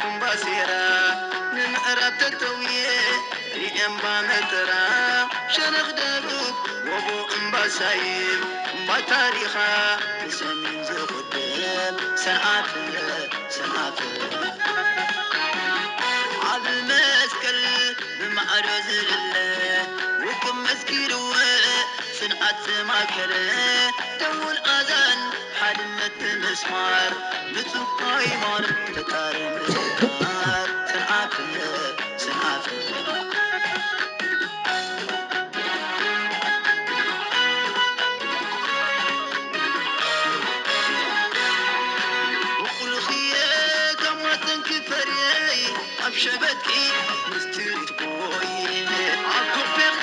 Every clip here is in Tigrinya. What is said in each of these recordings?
እምባ ሴራ ንምዕራብ ተተውየ ሪኤ እምባ መጠራ ሸነኽ ደቡብ ጎቦ እምባ ሳይብ እምባ ታሪኻ ንሰሜን ዝቕድም ሰንዓፈ ሰንዓፈ ዓቢ መስቀል ብማዕዶ ዝልለ ውቅብ መስጊድ ውዕ ጽንዓት ዝማእከለ ደውል ኣዛን ሓድነት ብምስማር ንጹህ ሃይማኖት ፈጣሪ ምዝካር ሰንዓፈ ሰንዓፈ ብቑልኽየ ካብ ማተንኪ ፈርየይ ኣብ ሸበጥኪ ምስትሪት ቦይ ኣብ ኮፔኺ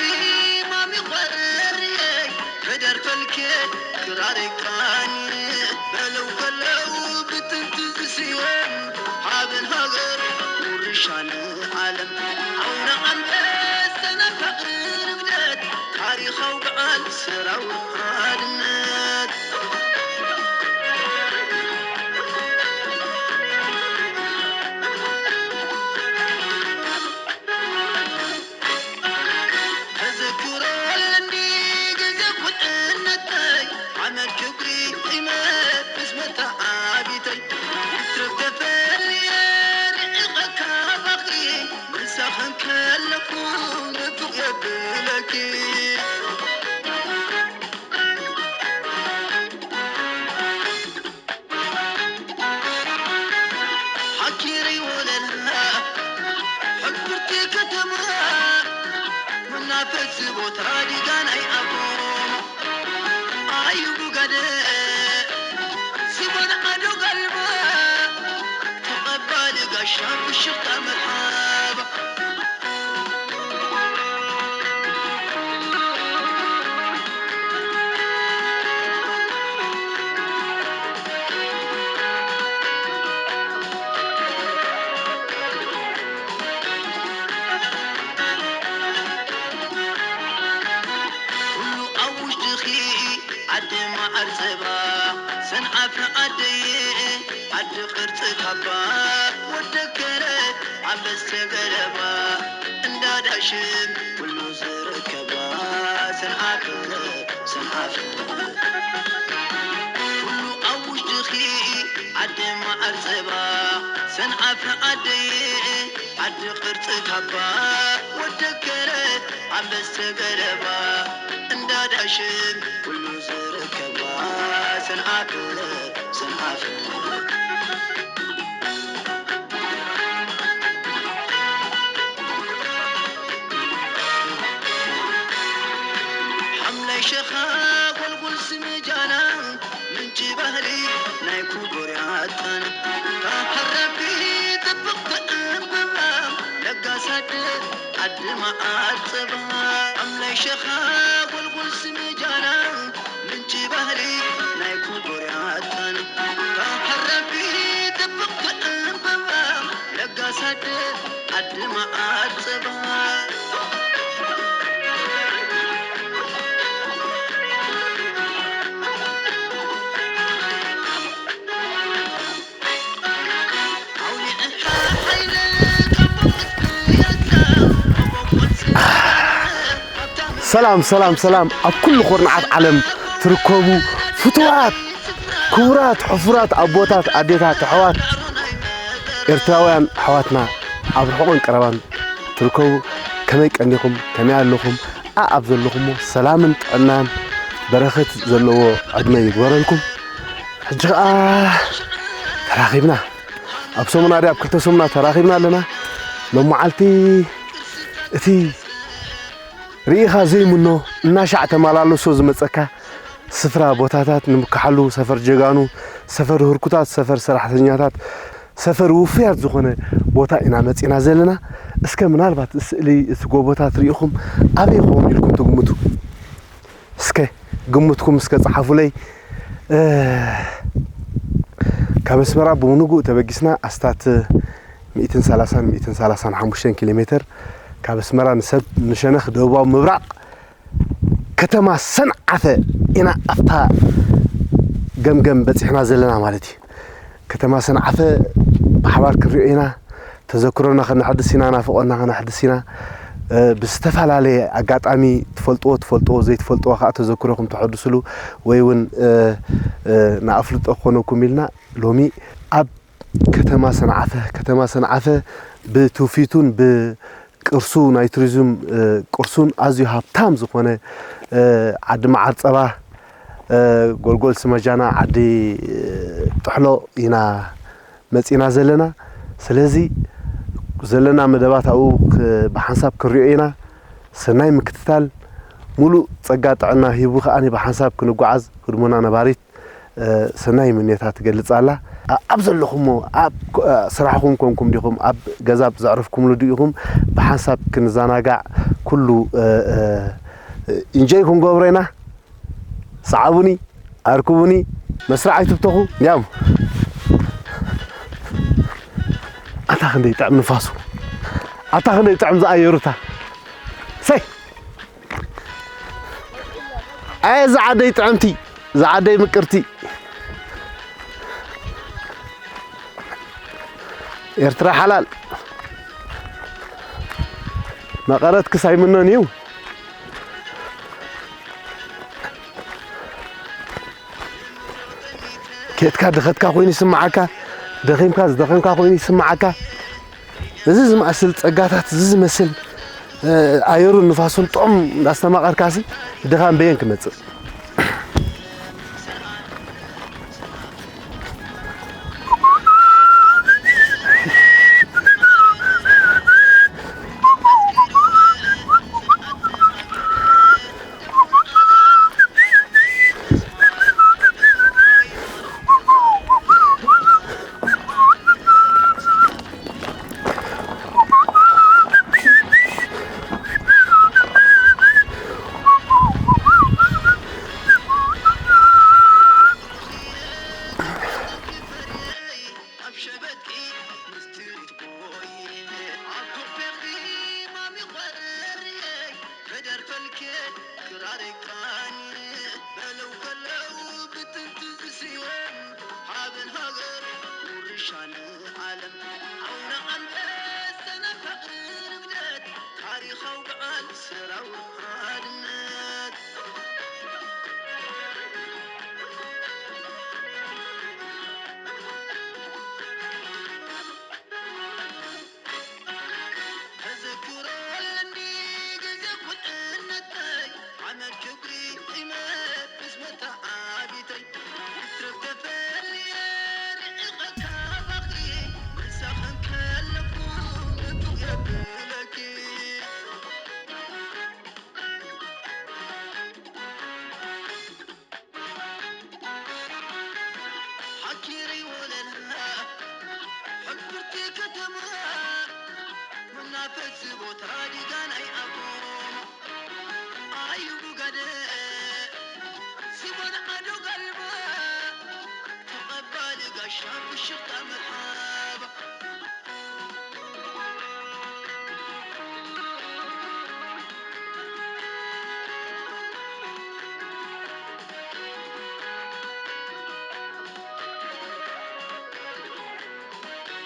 ማሚ ቐርየይ ተደርፈልኪ ክራረይ ቃኒ በለው ከለው ብጥንቲ ዝስዮም ሓበን ሃገር ውርሻ ንዓለም ኣውራ ኣንበሳ ናይ ፍቕሪ ርግደት ታሪኻዊ በዓል ሰራዊት ሓድነት ተዘክሮ ኣለኒ ግዜ ቁልዕነተይ ሓመድ ክብሪ ይመልስ መተዓቢተይ ይትረፍ ተፈልየ ርሒቐ ካባኺ ምሳኺ ከለኹ ንፉቕ የብለኪ ሓኪረይ ወለላ ሕብርቲ ከተማ መናፈሲ ቦታ ዲጋ ናይ ኣቦ ኣዩ ጉጋደ ስቦን ዓዱ ጋልባ ተቐባሊ ጋሻ ብሽኽታ መርሓባ ኩሉ ኣብ ውሽጥኺ ዓዲ መዓር ጸባ ሰንዓፈ ዓደየ ዓዲ ቅርጺ ካባ ወደከረ ኣንበስተ ገለባ እንዳ ዳሽን ኩሉ ዝርከባ ሰንዓፈ ሰንዓፈ ኩሉ ኣብ ውሽጥኺ ዓዲ መዓር ጸባ ሰንዓፈ ዓደየ ዓዲ ቅርጺ ካባ ወደከረ ኣንበስተ ገለባ እንዳ ዳሽን ኩሉ ዝርከባ ሰንዓፈ ሰንዓፈ ሓምላይ ሸኻ ጎልጎል ስምጃና ምንጪ ባህሊ ናይ ኩቦርያ ጣና ካብ ሃራፊ ጽብቕቲ ዕምበባ ለጋስ ኣደ ዓዲ መዓር ጸባ ሓምላይ ሸኻ ጎልጎል ስምጃና ምንጪ ባህሊ ናይ ኩቦርያ ጣና ካብ ሃራፊ ጽብቕቲ ዕምበባ ለጋስ ኣደ ዓዲ መዓር ጸባ ሰላም ሰላም ሰላም ኣብ ኩሉ ኩርናዓት ዓለም ትርከቡ ፍቱዋት ክቡራት ሕፉራት ኣቦታት ኣዴታት ኣሕዋት ኤርትራውያን ኣሕዋትና ኣብ ርሑቕን ቀረባን ትርከቡ ከመይ ቀኒኹም ከመይ ኣለኹም ኣኣብ ዘለኹሞ ሰላምን ጥዕናን በረኸት ዘለዎ ዕድመ ይግበረልኩም ሕጂ ኸዓ ተራኺብና ኣብ ሰሙና ድያ ኣብ ክልተ ሰሙና ተራኺብና ኣለና ሎመዓልቲ እቲ ርኢኻ ዘይምኖ እናሻዕ ተመላለሶ ዝመፀካ ስፍራ ቦታታት ንምክሓሉ ሰፈር ጀጋኑ ሰፈር ህርኩታት ሰፈር ሰራሕተኛታት ሰፈር ውፉያት ዝኾነ ቦታ ኢና መፂና ዘለና እስከ ምናልባት ስእሊ እቲ ጎቦታት ርኢኹም ኣበይ ይኸውን ኢልኩም ትግምቱ እስከ ግምትኩም እስከ ጸሓፉለይ ካብ ኣስመራ ብምንጉእ ተበጊስና ኣስታት ሚእትን ሰላሳን ሚእትን ሰላሳን ሓሙሽተን ኪሎ ሜትር ካብ ኣስመራ ንሰብ ንሸነኽ ደቡባዊ ምብራቕ ከተማ ሰንዓፈ ኢና ኣብታ ገምገም በፂሕና ዘለና ማለት እዩ። ከተማ ሰንዓፈ ብሓባር ክንሪኦ ኢና። ተዘክሮና ከነሐድስ ኢና፣ ናፍቆትና ከነሐድስ ኢና። እ፣ ብዝተፈላለየ ኣጋጣሚ ትፈልጥዎ ትፈልጥዎ፣ ዘይትፈልጥዎ ከዓ ተዘክሮኹም ተሐድስሉ ወይ እውን፣ እ፣ እ፣ ንኣፍልጦ ክኾነኩም ኢልና ሎሚ ኣብ ከተማ ሰንዓፈ፣ ከተማ ሰንዓፈ ብትውፊቱን ብቅርሱ ናይ ቱሪዝም፣ እ፣ ቅርሱን ኣዝዩ ሃብታም ዝኾነ፣ እ፣ ዓዲ መዓር ጸባ፣ እ፣ ጎልጎል ስመጃና፣ ዓዲ፣ እ፣ ጥሕሎ ኢና መጺና ዘለና። ስለዚ ዘለና መደባት ኣብኡ ክ-፣ ብሓንሳብ ክንሪኦ ኢና። ሰናይ ምክትታል፣ ሙሉእ ጸጋ ጥዕና ሂቡ ከኣ ብሓንሳብ ክንጓዓዝ ህድሞና ነባሪት፣ እ፣ ሰናይ ምንዮታ ትገልጽ ኣላ። ኣ-፣ ኣብ ዘለኹሞ፣ ኣብ ኮ-፣ እ፣ ስራሕኹም ኮንኩም ዲኹም፣ ኣብ ገዛ ዘዕረፍኩምሉ ዲኹም፣ ብሓንሳብ ክንዘናጋዕ ኩሉ፣ እ፣ እ፣ ኢንጆይ ክንገብሮ ኢና። ሰዓቡኒ፣ ኣርክቡኒ፣ መስርዕ ኣይትብተኹ። ያም። ኣታ ክንደይ ጥዕም ንፋሱ። ኣታ ክንደይ ጥዕም ዝኣየሩታ። ሰይ። ኣየ እዛ ዓደይ ጥዕምቲ፣ እዛ ዓደይ ምቅርቲ። ኤርትራ ሓላል። መቐረት ክሳይ ምኖን እዩ። ኬድካ ድኸትካ ኮይኑ ይስምዓካ፣ ደኺምካ ዝደኸምካ ኮይኑ ይስምዓካ። እዚ ዝመስል ጸጋታት፣ እዚ ዝመስል፣ እ፣ ኣየሩን ንፋሱን ጥዑም እንዳስተማቐርካሲ ድኻም በየን ክመጽእ?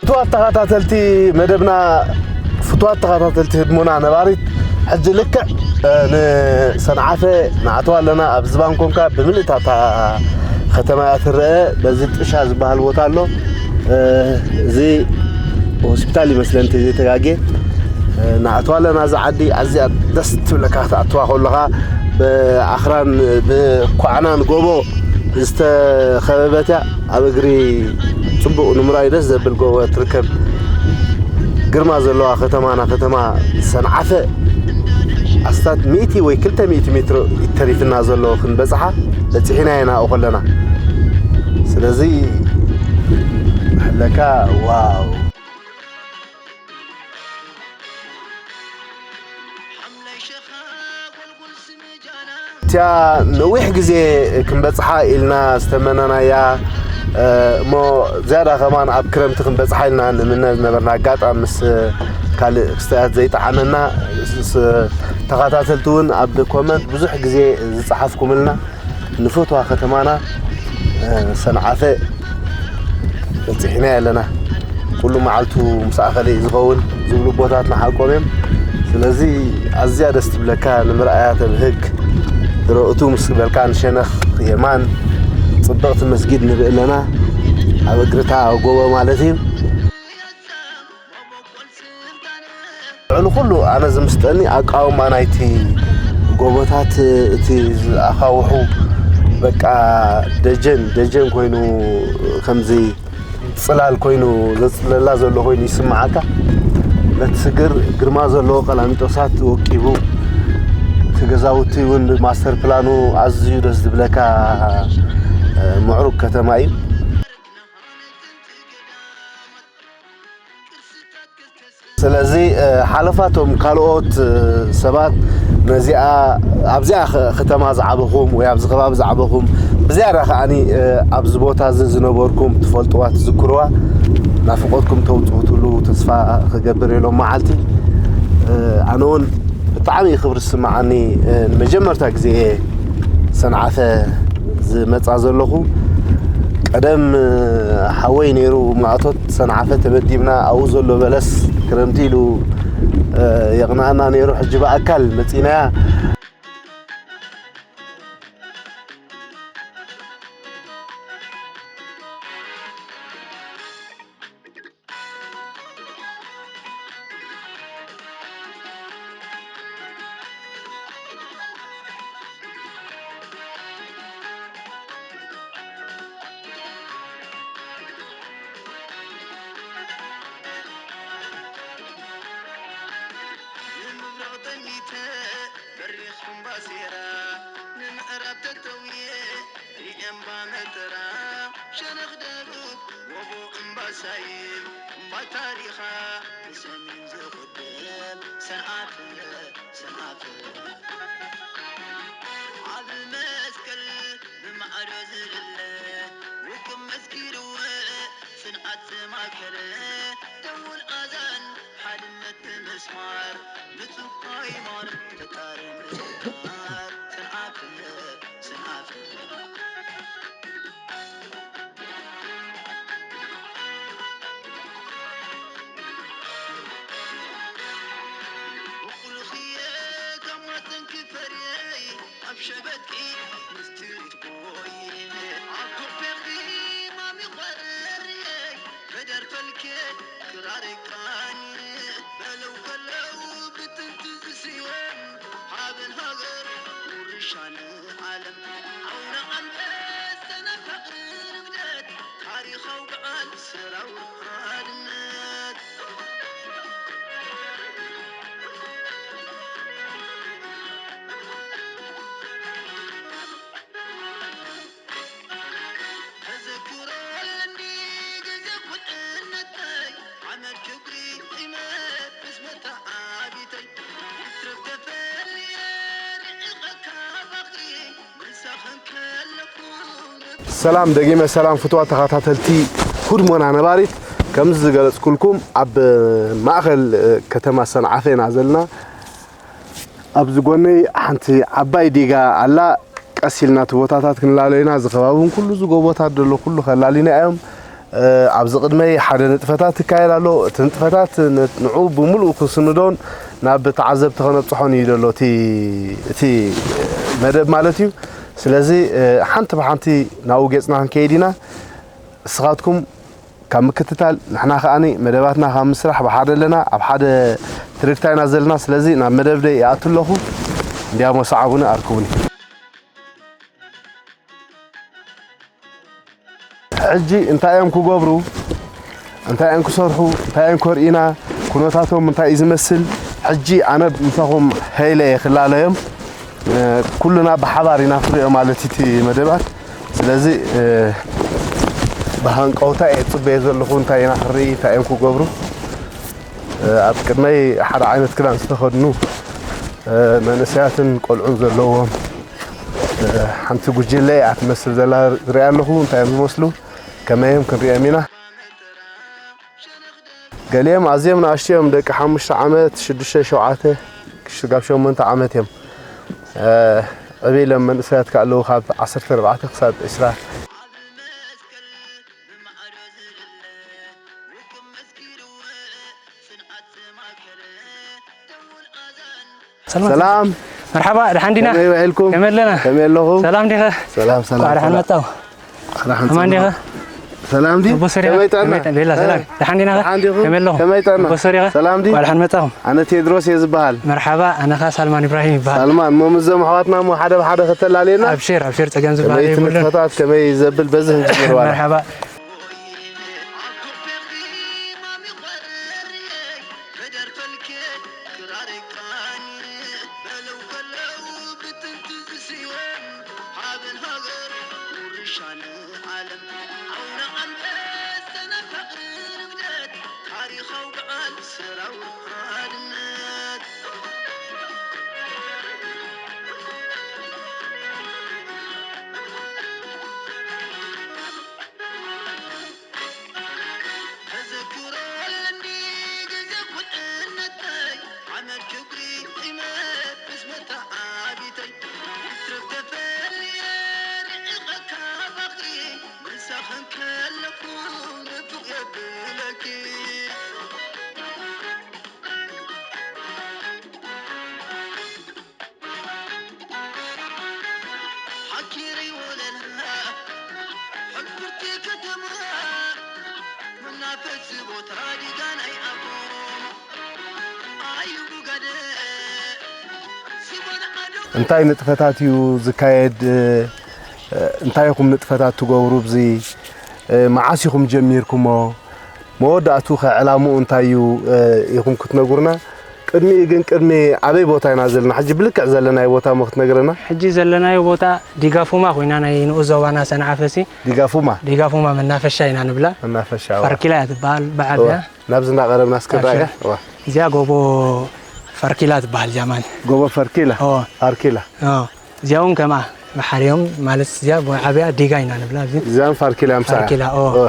ፍቱዋት ተኸታተልቲ መደብና፣ ፍቱዋት ተኸታተልቲ ህድሞና ነባሪት፣ ሕጂ ልክዕ፣ እ፣ ንሰንዓፈ ንኣትዋ ኣለና። ኣብ ዝባን ኮንካ ብምልእታ እታ ከተማ እያ ትረአ። በዚ ጥሻ ዝበሃል ቦታ ኣሎ። እ፣ እዚ ሆስፒታል ይመስለኒ እንተዘይተጋግየ። እ፣ ንኣትዋ ኣለና። እዛ ዓዲ ኣዝያ ደስ ትብለካ ክትኣትዋ ከለኻ፣ ብኣኽራን ብኳዕናን ጎቦ ዝተኸበበት እያ። ኣብ እግሪ ጽቡቕ ንምርኣዩ ደስ ዘብል ጎቦ ትርከብ። ግርማ ዘለዋ ከተማና፣ ከተማ ሰንዓፈ፣ ኣስታት ሚእቲ ወይ ክልተ ሚእቲ ሜትሮ ተሪፍና ዘሎ ክንበጽሓ፣ በጺሕና ኢና ኣብኡ ከለና። ስለዚ፣ ሕለካ፣ ዋው። እቲኣ ነዊሕ ግዜ ክንበጽሓ ኢልና ዝተመነናያ፣ እ፣ እሞ ዝያዳ ከማን ኣብ ክረምቲ ክንበጽሓ ኢልና ንምነ ዝነበርና፣ ኣጋጣሚ ምስ ካልእ ክስተያት ዘይጠዓመና፣ ስ-፣ ስ-፣ ተኸታተልቲ እውን ኣብ ኮመንት ብዙሕ ግዜ ዝጸሓፍኩምልና፣ ንፈትዋ ከተማና፣ እ፣ ሰንዓፈ በጺሕና ኣለና። ኩሉ መዓልቱ ምስ ኣኸለ እዩ ዝኸውን ዝብሉ ቦታት ንሓቆም እዮም። ስለዚ ኣዝያ ደስ ትብለካ፣ ንምርኣያ ተብህግ። ድሮ እቱ ምስ በልካ ንሸነኽ የማን ጽብቕቲ መስጊድ ንርኢ ኣለና፣ ኣብ እግርታ ጎቦ ማለት እዩ። ልዕሊ ኩሉ ኣነ ዝምስጠኒ ኣቃውማ ናይቲ ጎቦታት፣ እቲ ኣኻውሑ በቃ ደጀን ደጀን ኮይኑ፣ ከምዚ ጽላል ኮይኑ ዘጽለላ ዘሎ ኮይኑ ይስምዓካ። ነቲ ስግር ግርማ ዘለዎ ቀላሚጦሳት ወቂቡ፣ እቲ ገዛውቲ እውን ማስተር ፕላኑ ኣዝዩ ደስ ዝብለካ፣ ምዕሩግ ከተማ እዩ። ስለዚ ሓለፋቶም ካልኦት ሰባት ነዚኣ ኣብዚኣ ከተማ ዝዓበኹም ወይ ኣብዚ ከባቢ ዝዓበኹም ብዝያዳ ከዓኒ ኣብዚ ቦታ እዚ ዝነበርኩም ትፈልጥዋ ትዝክርዋ፣ ናፍቆትኩም ተውፅእትሉ ተስፋ ክገብር የሎም መዓልቲ። ኣነ እውን ብጣዕሚ ክብሪ ዝስምዓኒ፣ ንመጀመርታ ግዜ እየ ሰንዓፈ ዝመጻ ዘለኹ። ቀደም ሓወይ ነይሩ ማእቶት ሰንዓፈ ተበዲብና ኣብኡ ዘሎ በለስ ክረምቲ ኢሉ የቕንኣና ነይሩ። ሕጂ ብኣካል መጺናያ። ንምብራቕ ጠሚተ በሪኽ እምባሴራ ንምዕራብ ተተውየ ሪኤ እምባ መተራ ሸነኽ ደቡብ ጎቦ እምባሳይብ እምባ ታሪኻ ንሰሜን ዝኹድብ ሰንዓፈ ሰንዓፈ ዓቢ መስቀል ብማዕዶ ዝልለ ውቅብ መስጊድ ውእ ጽንዓት ዝማእከለ ደውል ኣዛን ሓድነት ብምስማር ንጹህ ሃይማኖት ፈጣሪ ምስጋር ሰንዓፈ ሰንዓፈ ሰላም ደጊመ ሰላም ፍትዋ ተኸታተልቲ ሁድሞና ነባሪት። ከምዚ ዝገለጽኩልኩም ኣብ ማእኸል ከተማ ሰንዓፈ ኢና ዘለና። ኣብዚ ጎነይ ሓንቲ ዓባይ ዲጋ ኣላ። ቀስ ኢልና እቲ ቦታታት ክንላለዩና፣ እዚ ከባቢ እውን ኩሉ እዚ ጎቦታት ዘሎ ኩሉ ከላሊና እዮም። ኣብዚ ቅድመይ ሓደ ንጥፈታት ይካየድ ኣሎ። እቲ ንጥፈታት ንዑ ብምሉኡ ክንስንዶን ናብ ተዓዘብቲ ከነብፅሖን እዩ ዘሎ እቲ መደብ ማለት እዩ። ስለዚ ሓንቲ ብሓንቲ ናብኡ ገፅና ክንከይድ ኢና። እስኻትኩም ካብ ምክትታል ንሕና ከኣኒ መደባትና ካብ ምስራሕ ብሓደ ኣለና፣ ኣብ ሓደ ትርግታ ኢና ዘለና። ስለዚ ናብ መደብ ደይ ይኣቱ ኣለኹ። እንዲያሞ ሰዓቡኒ ኣርክቡኒ። ሕጂ እንታይ እዮም ክገብሩ፣ እንታይ እዮም ክሰርሑ፣ እንታይ እዮም ከርእዩና፣ ኩነታቶም እንታይ እዩ ዝመስል? ሕጂ ኣነ ምሳኹም ሀይለ እየ ክላለዮም። ኩልና ብሓባር ኢና ክንሪኦ ማለት እቲ መደባት። ስለዚ ብሃንቀውታ እየ ፅበየ ዘለኹ እንታይ ኢና ክንርኢ፣ እንታይ እዮም ክገብሩ። ኣብ ቅድመይ ሓደ ዓይነት ክዳን ዝተኸድኑ መንእሰያትን ቆልዑን ዘለዎም ሓንቲ ጉጅለ እያ ትመስል ዘላ ዝሪኣ ኣለኹ። እንታይ እዮም ዝመስሉ፣ ከመይ እዮም ክንሪኦም ኢና። ገሊኦም ኣዝዮም ንኣሽቱ እዮም፣ ደቂ ሓሙሽተ ዓመት፣ ሽዱሽተ፣ ሸውዓተ ክሳብ ሸሞንተ ዓመት እዮም። ዕብይ ኢሎም መንእሰያት ከ ኣለዉ፣ ካብ ዓሰርተ ኣርባዕተ ክሳብ ዕስራ። ሰላም። መርሓባ፣ ደሓን ዲና? ከመይ ውዒልኩም? ከመይ ኣለና? ከመይ ኣለኹም? ሰላም ዲኸ? ሰላም፣ ሰላም፣ እንኳዕ ደሓን ሰላም። መጣው። ኣማን ዲኻ? ሰላም ዲ? ኣቦ ሰሪኻ? ከመይ ጥዕና? ከመይ ጥዕና? ቤላ፣ ሰላም። ደሓን ዲና? ደሓን ዲኹም? ከመይ ኣለኹም? ከመይ ጥዕና? ኣቦ ሰሪኻ? ሰላም ዲ? እንኳዕ ደሓን መጣኹም። ኣነ ቴድሮስ እየ ዝበሃል። መርሓባ፣ ኣነ ኸኣ ሳልማን ኢብራሂም ይበሃል። ሳልማን፣ እሞ ምስዞም ኣሕዋትና እሞ ሓደ ብሓደ ከተላልየና? ኣብሽር፣ ኣብሽር፣ ጸገም ዝበሃል ከመይ የብሉን። ትንክፍታት፣ ከመይ ዘብል በዝሕ ንጅምር ዋላ። መርሓባ። እንታይ ንጥፈታት እዩ ዝካየድ? እንታይ ኢኹም ንጥፈታት ትገብሩ? ብዚ መዓስ ኢኹም ጀሚርኩሞ? መወዳእቱ ከ ዕላምኡ እንታይ እዩ ኢኹም ክትነግሩና? ቅድሚኡ ግን ቅድሚ ኣበይ ቦታ ኢና ዘለና? ሕጂ ብልክዕ ዘለናዮ ቦታ እሞ ክትነግረና? ሕጂ ዘለናዮ ቦታ ዲጋፉማ ኮይና ናይ ንኡስ ዞባና ሰንዓፈ ሲ። ዲጋፉማ? ዲጋፉማ መናፈሻ ኢና ንብላ። መናፈሻ፣ እዋ። ፋርኪላ እያ ትበሃል፣ ብዓቢያ። እዋ። ናብዚ እናቐረብና እስከ ንረኣያ። ኣብሽር። እዋ። እዚኣ ጎቦ ፋርኪላ ትበሃል፣ እዚኣ ማለት። ጎቦ ፈርኪላ? እዋ። ፋርኪላ። እዋ። እዚኣ እውን ከምኣ ብሓደ እዮም፣ ማለት እዚኣ ብዓቢያ ዲጋ ኢና ንብላ፣ ኣብዚ። እዚኣን ፋርኪላ ምሳኣ? ፋርኪላ፣ እዋ። እዋ።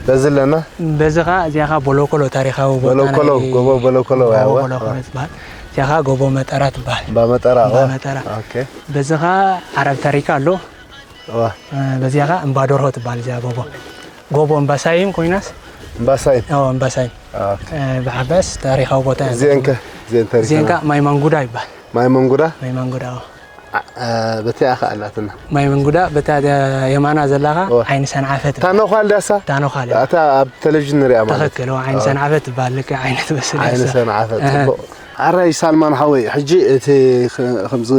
በዚ ኣለና? በዚ ኸኣ፣ እዚኣ ኸኣ ቦሎኮሎ ታሪኻዊ ቦታ በሎኮሎ፣ ናይ ጎቦ በሎኮሎ፣ ጎቦ ያዋ። በሎኮሎ ትበሃል። እዚኣ ኸኣ ጎቦ መጠራ ትበሃል። እምባ መጠራ፣ እምባ እዋ። መጠራ። ኦኬ። በዚ ኸኣ ዓረብ ታሪካ ኣሎ። እዋ። እ፣ በዚኣ ኸዓ እምባ ደርሆ ትበሃል እዚኣ ጎቦ። ጎቦ እምባሳይም ኮይናስ? እምባሳይም? ኣዎ፣ እምባሳይም። ኦኬ። እ፣ ብዓባስ ታሪኻዊ ቦታ እያ። እዚአን ከ? እዚአን ታሪኻዊ? እዚአን ከኣ ማይ መንጉዳ ይበሃል። ማይ መንጉዳ? ማይ መንጉዳ፣ ኣዎ። አ-፣ አ-፣ በቲኣ ኸኣ ኣላትና። ማይ መንጉዳ፣ በታ ደ-፣ የማና ዘላ ኸዓ እዋ። ዓይኒ ሰንዓፈ ትበሃል። ታኖ ኻል ዳሳ? ታኖ ኻል። እታ ኣብ ቴሌቪዥን ንሪኣ ማለት። ትኽክል፣ እዋ፣ ዓይኒ እዋ። ሰንዓፈ ትበሃል፣ ልክዕ ዓይነት መስል ዓይኒ እያ እሳ። ሰንዓፈ፣ እህ። ጽቡቕ። ኣራይ ሳልማን ሓወይ፣ ሕጂ እቲ ኸ-፣ ከምዚ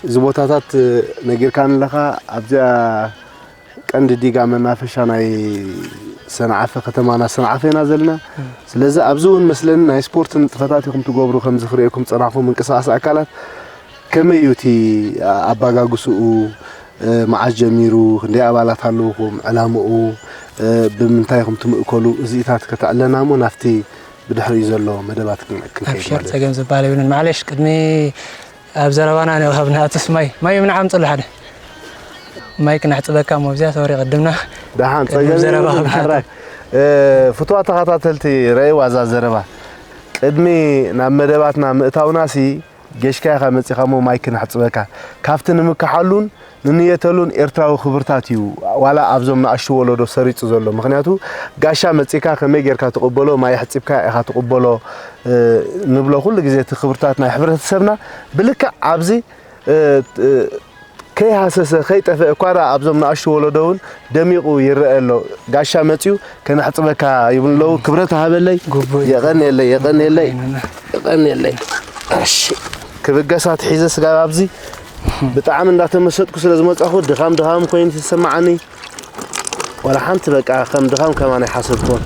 እዚ ቦታታት ነጊርካኒ ኣለኻ፣ ኣብዚኣ ቀንዲ ዲጋ መናፈሻ ናይ ሰንዓፈ፣ ከተማና ሰንዓፈ ኢና ዘለና። እም። ስለዚ ኣብዚ እውን መስለኒ ናይ ስፖርት ንጥፈታት ኢኹም ትገብሩ፣ ከምዚ ክርእየኩም ዝጸናሕኩ ምንቅስቓስ ኣካላት። ከመይ እዩ እቲ ኣባጋግስኡ፣ እ፣ መዓስ ጀሚሩ፣ ክንደይ ኣባላት ኣለውኹም፣ ዕላምኡ፣ እ፣ ብምንታይ ኢኹም ትምእከሉ፣ እዚኢታት ከተዕለና እሞ ናብቲ ብድሕሪኡ ዘሎ መደባት ክን-፣ ክንከይድ ኣብሽር፣ ማለት እዩ። ጸገም ዝበሃል የብሉን። ማዕለሽ፣ ቅድሚ ኣብ ዘረባና ንእኸብ፣ ንኣቱስ ማይ፣ ማይ ምንዓ ኣምጽሉ ሓደ። ማይ ክነሕጽበካ እሞ፣ ኣብዚኣ፣ ሶሪ፣ ቅድምና ደሓን፣ ቅድም ጸገም ዘረባ የብሉን፣ ከብና። ሓራይ። እ፣ ፍቱዋት ተኸታተልቲ፣ ረእይዋ እዛ ዘረባ። ቅድሚ ናብ መደባትና ምእታውናሲ፣ ጌሽካ ኢኻ መጺኻ እሞ ማይ ክነሕጽበካ። ካብቲ ንምክሓሉን ንንየተሉን ኤርትራዊ ክብርታት እዩ፣ ዋላ ኣብዞም ንኣሽቱ ወለዶ ሰሪጹ ዘሎ። ምኽንያቱ፣ ጋሻ መጺካ ከመይ ጌርካ ትቕበሎ፣ ማይ ኣሕጺብካ ኢኻ ትቕበሎ፣ እ፣ ንብሎ ኩሉ ግዜ። እቲ ክብርታት ናይ ሕብረተሰብና ብልክዕ ኣብዚ፣ እ፣ እ፣ ከይሃሰሰ፣ ከይጠፍአ እኳ ደኣ ኣብዞም ንኣሽቱ ወለዶ እውን ደሚቑ ይረአ ኣሎ። ጋሻ መጺኡ ከነሕጽበካ ይብሉ ኣለዉ። ክብረት ሃበለይ። ግቡእ እዩ። የቐንየለይ፣ የቐንየለይ፣ የቐንየለይ። እሺ፣ ክብገስ ኣትሒዘ ስጋብ ኣብዚ ብጣዕሚ እንዳተመሰጥኩ ስለ ዝመጻኹ ድኻም ድኻም ኮይኑ ተሰማዓኒ። ዋላ ሓንቲ በቃ ከም ድኻም ከማን ኣይሓሰብኩዎን።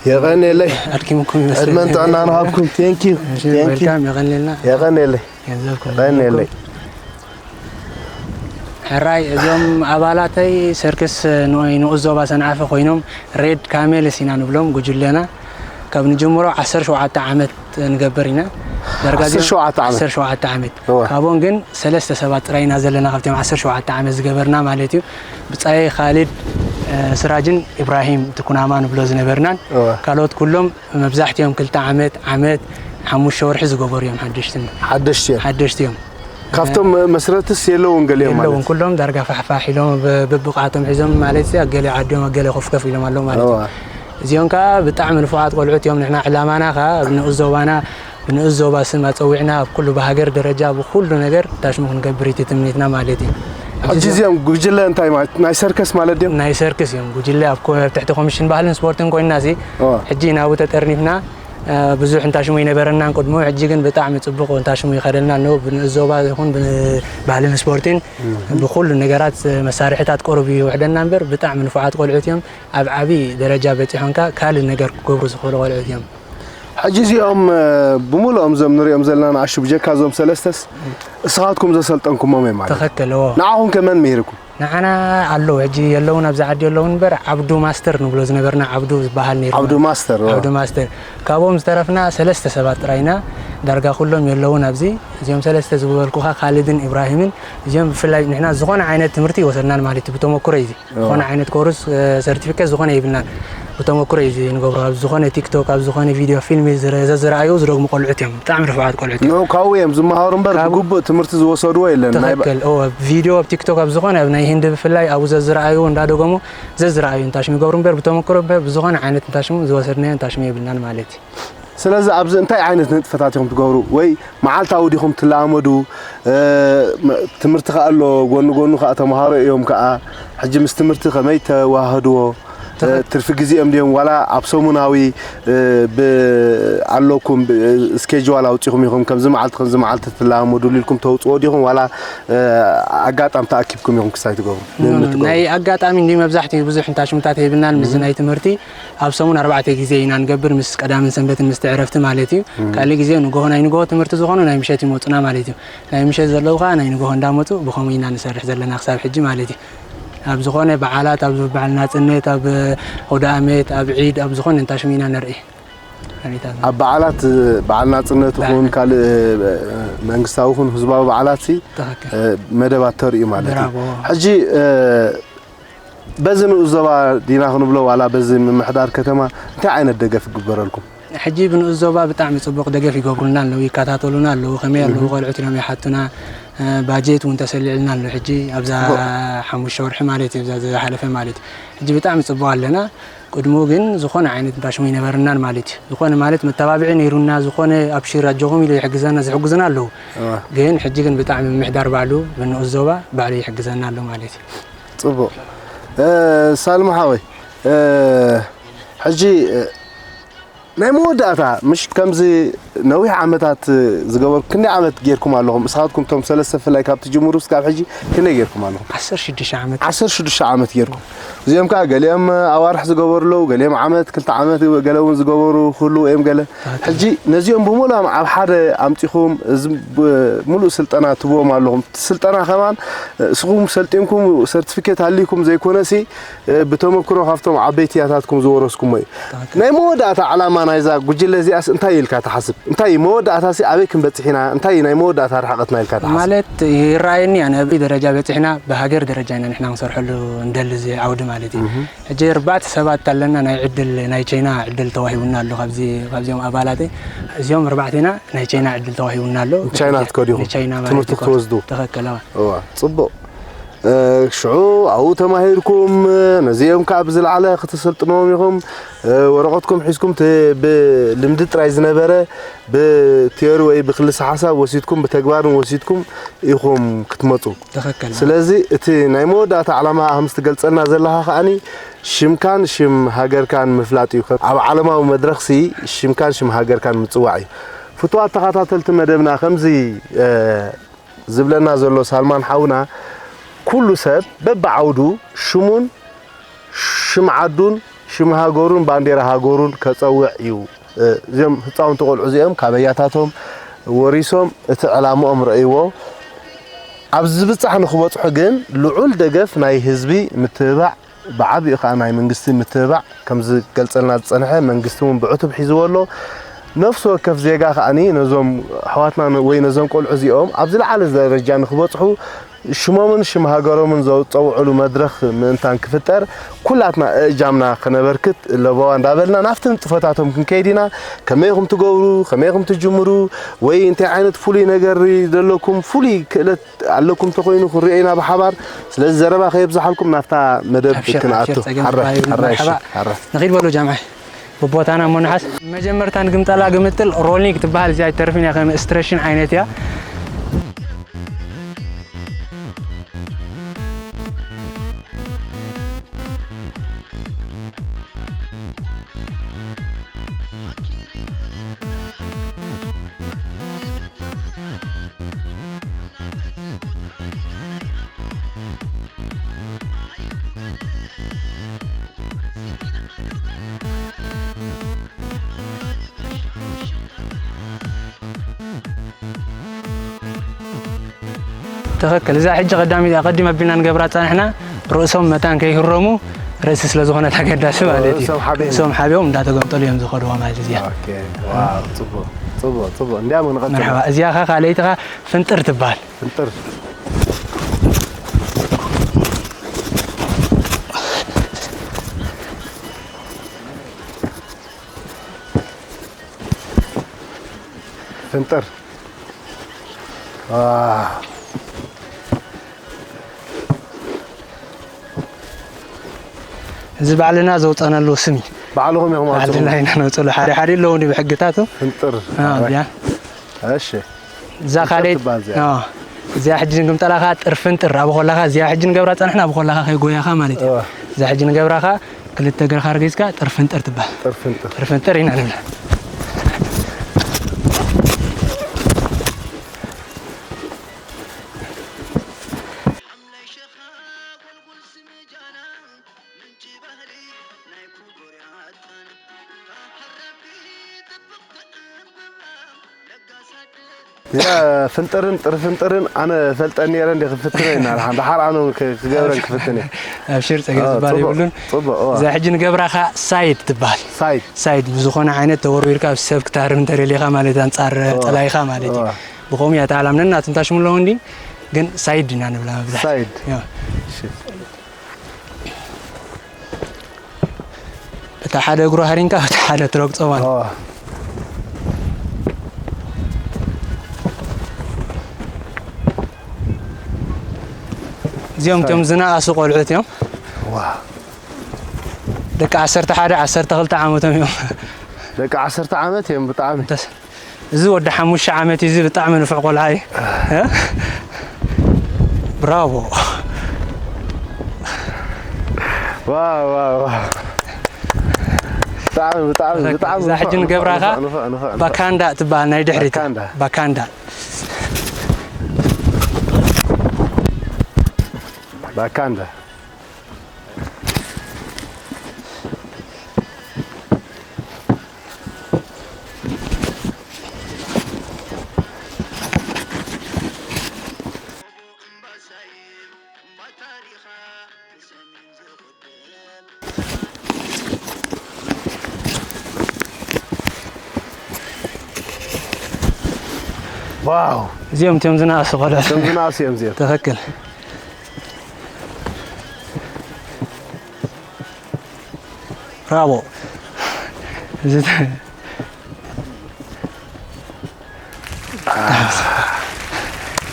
የቐንየለይ። ኣድኪምኩም ይመስለኒ። ዕድመን ጥዕናን ሃብኩም። Thank you። እሺ፣ Thank you። Welcome፣ የቐንየልና። የቐንየለይ። ገንዘብኩም የቐንየለይ። ይሃብኩም። ሕራይ፣ እዞም ኣባላተይ ሰርክስ ንኡይ ንኡስ ዞባ ሰንዓፈ ኮይኖም፣ ሬድ ካሜልስ ኢና ንብሎም፣ ጉጅለና። ካብ ንጅምሮ ዓሰርተ ሸውዓተ ዓመት ንገብር ኢና። ዳርጋ እዚኦም ዓሰርተ ሸውዓተ ዓመት? ዓሰርተ ሸውዓተ ዓመት። እወ። ካብኦም ግን ሰለስተ ሰባት ጥራይ ኢና ዘለና፣ ካብቶም ዓሰርተ ሸውዓተ ዓመት ዝገበርና ማለት እዩ። ብጻየይ፣ ኻሊድ፣ እ፣ ስራጅን ኢብራሂም፣ እቲ ኩናማ ንብሎ ዝነበርናን፣ እወ። ካልኦት ኩሎም መብዛሕትኦም ክልተ ዓመት፣ ዓመት፣ ሓሙሽተ ወርሒ ዝገበሩ እዮም ሓደሽቲ። ሓደሽቲ እዮም። ሓደሽቲ እዮም። ካብቶም መስረትስ የለውን ገሊኦም ማለት የለውን። ኩሎም ዳርጋ ፋሕፋሕ ኢሎም ብ- ብብቕዓቶም ሒዞም ማለት ሲ ኣገለ ዓዲዮም ኣገለ ኮፍ ከፍ ኢሎም ኣለዉ ማለት እዩ። እዋ። እዚኦም ከዓ ብጣዕሚ ንፉዓት ቆልዑት እዮም። ንሕና ዕላማና ከዓ ኣብ ንኡስ ዞባና ብንኡስ ዞባ ስም ኣፀዊዕና ኣብ ኩሉ ብሃገር ደረጃ ብኩሉ ነገር ታሽሙ ክንገብር እቲ ትምኒትና ማለት እዩ። ሕጂ እዚኦም ጉጅለ እንታይ ማለት ናይ ሰርከስ ማለት ድዮም? ናይ ሰርክስ እዮም ጉጅለ ኣብ ኮ- ኣብ ትሕቲ ኮሚሽን ባህልን ስፖርትን ኮይንና ሲ እዋ። ሕጂ ናብኡ ተጠርኒፍና እ፣ ብዙሕ እንታሽሙ ይነበረናን ቅድሙ ሕጂ ግን ብጣዕሚ ፅቡቅ እንታሽሙ ይኸደልና ኣለዉ። ብንኡስ ዞባ ይኹን ብባህልን ስፖርትን ብኩሉ ነገራት መሳርሕታት ቆርብ ይውሕደና እምበር ብጣዕሚ ንፉዓት ቆልዑት እዮም። ኣብ ዓብዪ ደረጃ በፂሖም ከዓ ካልእ ነገር ክገብሩ ዝኽእሉ ቆልዑት እዮም። ሕጂ እዚኦም እ፣ ብሙሉኦም እዞም ንሪኦም ዘለና ንኣሹ ብጀካ እዞም ሰለስተስ እስኻትኩም ዘሰልጠንኩሞም እዮም ማለት ተኸከል ዎ ንዓኹም ከመን ምሂርኩም? ንዓና ኣለዉ ሕጂ የለውን ኣብዚ ዓዲ የለውን እምበር ዓብዱ ማስተር ንብሎ ዝነበርና ዓብዱ ዝበሃል ነይሩ። ዓብዱ ማስተር ዎ። ዓብዱ ማስተር ካብኦም ዝተረፍና ሰለስተ ሰባት ጥራይና ዳርጋ ኩሎም የለውን ኣብዚ። እዚኦም ሰለስተ ዝበልኩኻ ካልድን ኢብራሂምን እዚኦም ብፍላይ ንሕና ዝኾነ ዓይነት ትምህርቲ ይወሰድናን ማለት እዩ። ብተመኩሮ እዩ እዚ ዝኾነ ዓይነት ኮርስ ሰርቲፊኬት ዝኾነ ይብልናን ብተመኩሮ እዩ እዚ ንገብሮ። ኣብ ዝኾነ ቲክቶክ ኣብ ዝኾነ ቪድዮ ፊልም ዝረ- ዘዝረኣዩ ዝደግሙ ቆልዑት እዮም። ብጣዕሚ ንፉዓት ቆልዑት እዮም። ንዑ ካብኡ እዮም ዝመሃሩ እምበር ካብ- ብግቡእ ትምህርቲ ዝወሰድዎ የለን ናይ ትኽክል ኦ ቪድዮ ኣብ ቲክቶክ ኣብ ዝኾነ ኣብ ናይ ህንዲ ብፍላይ ኣብኡ ዘዝረኣዩ እንዳደገሙ ዘዝረኣዩ እንታሽሙ ይገብሩ እምበር ብተመክሮ እምበር ብዝኾነ ዓይነት እንታሽሙ ዝወሰድናዮ እንታሽሙ የብልናን ማለት እዩ። ስለዚ ኣብዚ እንታይ ዓይነት ንጥፈታት ኢኹም ትገብሩ ወይ መዓልታዊ ዲኹም ትለማመዱ? እ፣ መ- ትምህርቲ ከኣ ኣሎ ጎኒ ጎኑ ከኣ ተምሃሮ እዮም ከኣ ሕጂ ምስ ትምህርቲ ከመይ ተዋህድዎ? እ፣ ትርፊ ግዜኦም ድዮም ዋላ ኣብ ሰሙናዊ እ፣ ብ ኣለኩም ብ- ስኬጅዋል ኣውፂኹም ኢኹም ከምዚ መዓልቲ ከምዚ መዓልቲ ትለማመዱሉ ኢልኩም ተውፅዎ ዲኹም ዋላ እ፣ ኣጋጣሚ ተኣኪብኩም ኢኹም ክሳይ ትገብሩ? ንእምነት ትገብሩ? ናይ ኣጋጣሚ እንዲ መብዛሕትኡ ብዙሕ እንታሽሙታት የብልናን ምስ ናይ ትምህርቲ ኣብ ሰሙን ኣርባዕተ ግዜ ኢና ንገብር ምስ ቀዳምን ሰንበትን ምስቲ ዕረፍቲ ማለት እዩ። ካልእ ግዜ ንጎሆ ናይ ንጎሆ ትምህርቲ ዝኾኑ ናይ ምሸት ይመፁና ማለት እዩ። ናይ ምሸት ዘለዉ ከዓ ናይ ንጎሆ እንዳመፁ ብኸምኡ ኢና ንሰርሕ ዘለና ክሳብ ሕጂ ማለት እዩ። ኣብ ዝኾነ በዓላት ኣብ በዓል ናፅነት ኣብ ኣውደ ኣመት ኣብ ዒድ ኣብ ዝኾነ እንታሽሙ ኢና ነርኢ። ኣብ በዓላት በዓል ናፅነት ይኹን ካልእ መንግስታዊ ይኹን ህዝባዊ በዓላት ሲ ትኽክል። መደባት ተርእዩ ማለት እዩ። ብራቮ። ሕጂ በዚ ንኡስ ዞባ ዲና ክንብሎ ዋላ በዚ ምምሕዳር ከተማ እንታይ ዓይነት ደገፍ ይግበረልኩም? ሕጂ ብንኡስ ዞባ ብጣዕሚ ፅቡቕ ደገፍ ይገብሩልና ኣለዉ፣ ይከታተሉና ኣለዉ፣ ከመይ ኣለዉ ቆልዑት ኢሎም ይሓቱና። ባጀት እውን ተሰሊዕልና ኣሎ ሕጂ ኣብዛ ሓሙሽተ ወርሒ ማለት እዩ፣ ኣብዛ ዝሓለፈ ማለት እዩ። ሕጂ ብጣዕሚ ፅቡቕ ኣለና። ቅድሙ ግን ዝኾነ ዓይነት እንታሽሙ ይነበረናን ማለት እዩ። ዝኾነ ማለት መተባብዒ ነይሩና፣ ዝኾነ ኣብሽር ኣጆኹም ኢሉ ይሕግዘና፣ ዝሕግዙና ኣለዉ። ግን ሕጂ ግን ብጣዕሚ ምምሕዳር ባዕሉ ብንኡስ ዞባ ባዕሉ ይሕግዘና ኣሎ ማለት እዩ። ፅቡቕ ሳልማ ሓወይ፣ ሕጂ ናይ መወዳእታ ምሽ ከምዚ ነዊሕ ዓመታት ዝገበርኩ ክንደይ ዓመት ጌርኩም ኣለኹም? እስኻትኩም እቶም ሰለስተ ፍላይ ካብ ትጅምሩ እስካብ ሕጂ ክንደይ ጌርኩም ኣለኹም? ዓሰርተ ሽዱሽተ ዓመት። ዓሰርተ ሽዱሽተ ዓመት ጌርኩም። እዚኦም ከዓ ገሊኦም ኣዋርሕ ዝገበሩ ኣለዉ፣ ገሊኦም ዓመት፣ ክልተ ዓመት፣ ገለ እውን ዝገበሩ ክህልዉ እዮም ገለ። ሕጂ ነዚኦም ብምሉኦም ኣብ ሓደ ኣምፂኹም እዚ ብ- ሙሉእ ስልጠና ትብዎም ኣለኹም። እቲ ስልጠና ከማን እስኹም ሰልጢንኩም ሰርቲፊኬት ሃልይኩም ዘይኮነሲ ብተመክሮ ካብቶም ዓበይቲ ያታትኩም ዝወረስኩሞ እዩ። ናይ መወዳእታ ዕላማ ናይዛ ጉጅለ እዚኣስ እንታይ ኢልካ ትሓስብ? እንታይ እዩ መወዳእታሲ ኣበይ ክንበፅሕ ኢና? እንታይ እዩ ናይ መወዳእታ ርሕቐትና ኢልካ ትሓስብ? ማለት ይረኣየኒ ኣነ ኣብ ደረጃ በፂሕና ብሃገር ደረጃ ኢና ንሕና ክንሰርሐሉ እንደሊ እዚ ዓውዲ ማለት እዩ። ሕጂ ኣርባዕተ ሰባት ኣለና ናይ ዕድል ናይ ቻይና ዕድል ተዋሂቡና ኣሎ ካብዚ ካብዚኦም ኣባላተይ እዚኦም ኣርባዕቴና ናይ ቻይና ዕድል ተዋሂቡና ኣሎ። ቻይና ክትከዱ ኢኹም? ንቻይና ማለት ትምህርቲ እዩ። ክትወስዱ? ትኽክል ኣዋ። እዋ ፅቡቕ። ሽዑ ኣብኡ ተማሂርኩም ነዚኦም ከዓ ብዝለዓለ ክትሰልጥንዎም ኢኹም። ወረቐትኩም ሒዝኩም እቲ ብልምዲ ጥራይ ዝነበረ ብቲዮሪ ወይ ብክልሰ ሓሳብ ወሲድኩም ብተግባርን ወሲድኩም ኢኹም ክትመፁ። ትኽክል። ስለዚ እቲ ናይ መወዳእታ ዕላማ ከም ዝትገልፀልና ዘለኻ ከዓኒ ሽምካን ሽም ሃገርካን ምፍላጥ እዩ። ኣብ ዓለማዊ መድረኽሲ ሽምካን ሽም ሃገርካን ምፅዋዕ እዩ። ፍቱዋት ተኸታተልቲ መደብና ከምዚ ዝብለና ዘሎ ሳልማን ሓውና ኩሉ ሰብ በብዓውዱ ሽሙን ሽም ዓዱን ሽም ሃገሩን ባንዴራ ሃገሩን ከፀውዕ እዩ። እዚኦም ህፃውንቲ ቆልዑ እዚኦም ካብ ኣያታቶም ወሪሶም እቲ ዕላምኦም ረእይዎ ኣብዚ ዝብፃሕ ንክበፅሑ ግን ልዑል ደገፍ ናይ ህዝቢ ምትብባዕ ብዓቢኡ ከዓ ናይ መንግስቲ ምትብባዕ ከም ዝገልፀልና ዝፀንሐ መንግስቲ እውን ብዕቱብ ሒዝዎ ኣሎ። ነፍሲ ወከፍ ዜጋ ከዓኒ ነዞም ኣሕዋትና ወይ ነዞም ቆልዑ እዚኦም ኣብ ዝለዓለ ደረጃ ንክበፅሑ ሽሞምን ሽም ሃገሮምን ዘውፀውዕሉ መድረኽ ምእንታን ክፍጠር ኩላትና እእጃምና ክነበርክት ለበዋ እንዳበልና ናፍቲ ንጥፈታቶም ክንከይድ ኢና። ከመይ ኢኹም ትገብሩ፣ ከመይ ኢኹም ትጅምሩ፣ ወይ እንታይ ዓይነት ፍሉይ ነገር ዘለኩም፣ ፍሉይ ክእለት ኣለኩም ተኮይኑ ክንሪኦ ኢና ብሓባር። ስለዚ ዘረባ ከየብዝሓልኩም ናፍታ መደብ ኣብሽር፣ ኣብሽር፣ ክንኣቱ። ጸገም ሓራይ፣ ዝባሃል ሓራይ፣ መርሓባ። ሓራይ። ንኺድ በሉ ጃምዓ። ብቦታና እሞ ንሓስ። መጀመርታ ንግምጠላ ግምጥል ሮሊንግ ትበሃል፣ እዚኣ ኣይተርፍን እያ፣ ከም ስትረሽን ዓይነት እያ። ትኽክል። እዛ ሕጂ ቀዳሚት፣ ቀዲም ኣቢልና ንገብራ ጸናሕና፣ ርእሶም መታን ከይህረሙ፣ ርእሲ ስለ ዝኾነት ኣገዳሲ ማለት እዩ። ርእሶም ሓቢኦም። ርእሶም ሓቢኦም እንዳተገምጠሉ እዮም ዝኸድዋ ማለት እዩ እዚኣ። ኦኬ። ዋው፣ ጽቡቕ፣ ጽቡቕ፣ ጽቡቕ። እንዲያም ንቐጽል። መርሓባ። እዚኣ ኸ ካልኣይቲ ኸ ፍንጥር ትበሃል። ፍንጥር። ፍንጥር። ዋው። እዚ ባዕልና ዘውፃናሉ ስም እዩ። ባዕልኹም ኢኹም ኣውፅእዎ? ባዕልና ኢና ነውፅሉ። ሓደ ሓደ ኣለዉ እንዲ ብሕግታቱ። ፍንጥር። ኣዎ፣ እዚኣ። እሺ። እዛ ፍንጥር ካልኣይቲ፣ ትበሃል እዚኣ። ኣዎ። እዚኣ ሕጂ ንግምጠላ ኸዓ ጥር ፍንጥር። ኣብ ኾላኻ እዚኣ ሕጂ ንገብራ ጸንሕና፣ ኣብ ኾላኻ ከይጎያኻ ማለት እዩ። እዋ። እዛ ሕጂ ንገብራ ኸዓ ክልተ እግርኻ ኣርጊጽካ ጥር ፍንጥር ትበሃል። ጥር ፍንጥር። ጥር ፍንጥር ኢና ንብላ። እዛ ፍንጥርን ጥር ፍንጥርን ኣነ ፈልጠን ነይረ እንደ ክፍትነ ኢና። ደሓር ኣነ እውን ክ-፣ ክገብረን ክፍትን እየ። ኣብሽር፣ ጸገም አ፣ ዝበሃል ጽቡቕ፣ የብሉን። ጽቡቕ፣ እዋ። እዛ ሕጂ ንገብራ ኸዓ ሳይድ ትበሃል። ሳይድ። ሳይድ ብዝኾነ ዓይነት ተወርዊርካ ኣብ ሰብ ክትሃርም እንተደሊኻ ማለት ኣንጻር እዋ። ጸላኢኻ ማለት እዩ። እዋ። ብኸምኡ እያ እታ ዓላምና። ናቱ እንታይ ሽሙ ኣለዎ እንዲ? ግን ሳይድ ኢና ንብላ መብዛሕትኡ። ሳይድ። እዋ። እሺ። በታ ሓደ እግሩ ሃሪንካ፣ በታ ሓደ ትረግጾ ማለት። ኦ። እዚኦም እቶም ዝነኣሱ ቆልዑት እዮም። ዋው። ደቂ ዓሰርተ ሓደ፣ ዓሰርተ ክልተ ዓመቶም እዮም። ደቂ ዓሰርተ ዓመት እዮም ብጣዕሚ። ደስ-፣ እዚ ወዲ ሓሙሽተ ዓመት እዩ፣ እዚ ብጣዕሚ ንፉዕ ቆልዓ እዩ። እ? ብራቮ። ዋው፣ ዋው፣ ዋው። ብጣዕሚ፣ ብጣዕሚ፣ ብጣዕሚ እዛ ሕጂ ንፉዕ፣ ንገብራ ንፉዕ፣ ኸ ንፉዕ፣ ንፉዕ፣ ንፉዕ። ባካንዳ ትበሃል ናይ ድሕሪት። ባካንዳ። ባካንዳ። ባካንዳ። ዋው! እዚኦም እቶም ዝነኣሱ ቆልዑት። እቶም ዝነኣሱ እዮም እዚኦም። ትኽክል። ብራቮ። እዚ ተ-፣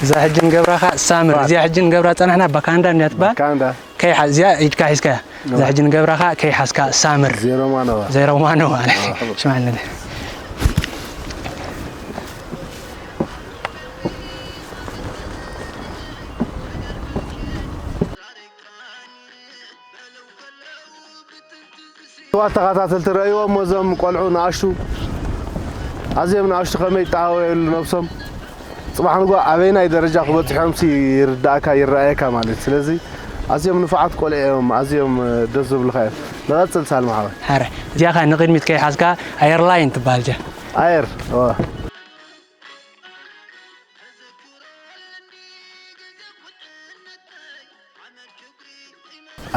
እዛ ሕጂ ንገብራ ኸዓ ሳምር፣ እዚኣ ሕጂ ንገብራ ጸናሕና ባካንዳ እንድያ ትበሃል። ባካንዳ። ከይሓ-፣ እዚኣ ኢድካ ሒዝካያ። እዛ ሕጂ ንገብራ ኸዓ ከይሓዝካ ሳምር። ዜሮ ማኖ። ዜሮ ማኖ ማለት እዩ። ኣዎ። ሽማዕለለ። ክቡራት ተኸታተልቲ፣ ረእይዎም እዞም ቆልዑ ንኣሽቱ፣ ኣዝዮም ንኣሽቱ ከመይ ይጠሃወዩሉ ነብሶም። ጽባሕ ንግሆ ኣበይናይ ደረጃ ክበጽሑ እዮም ሲ ይርዳእካ፣ ይረኣየካ ማለት። ስለዚ ኣዝዮም ንፉዓት ቆልዑ እዮም፣ ኣዝዮም ደስ ዝብሉኻ እዮም። ንቐጽል ሳልማ ሓወይ። ሓረ፣ እዚኣ ኸኣ ንቕድሚት ከይሓዝካ ኣየር ላይን ትበሃል እዚኣ። ኣየር፣ ኦ።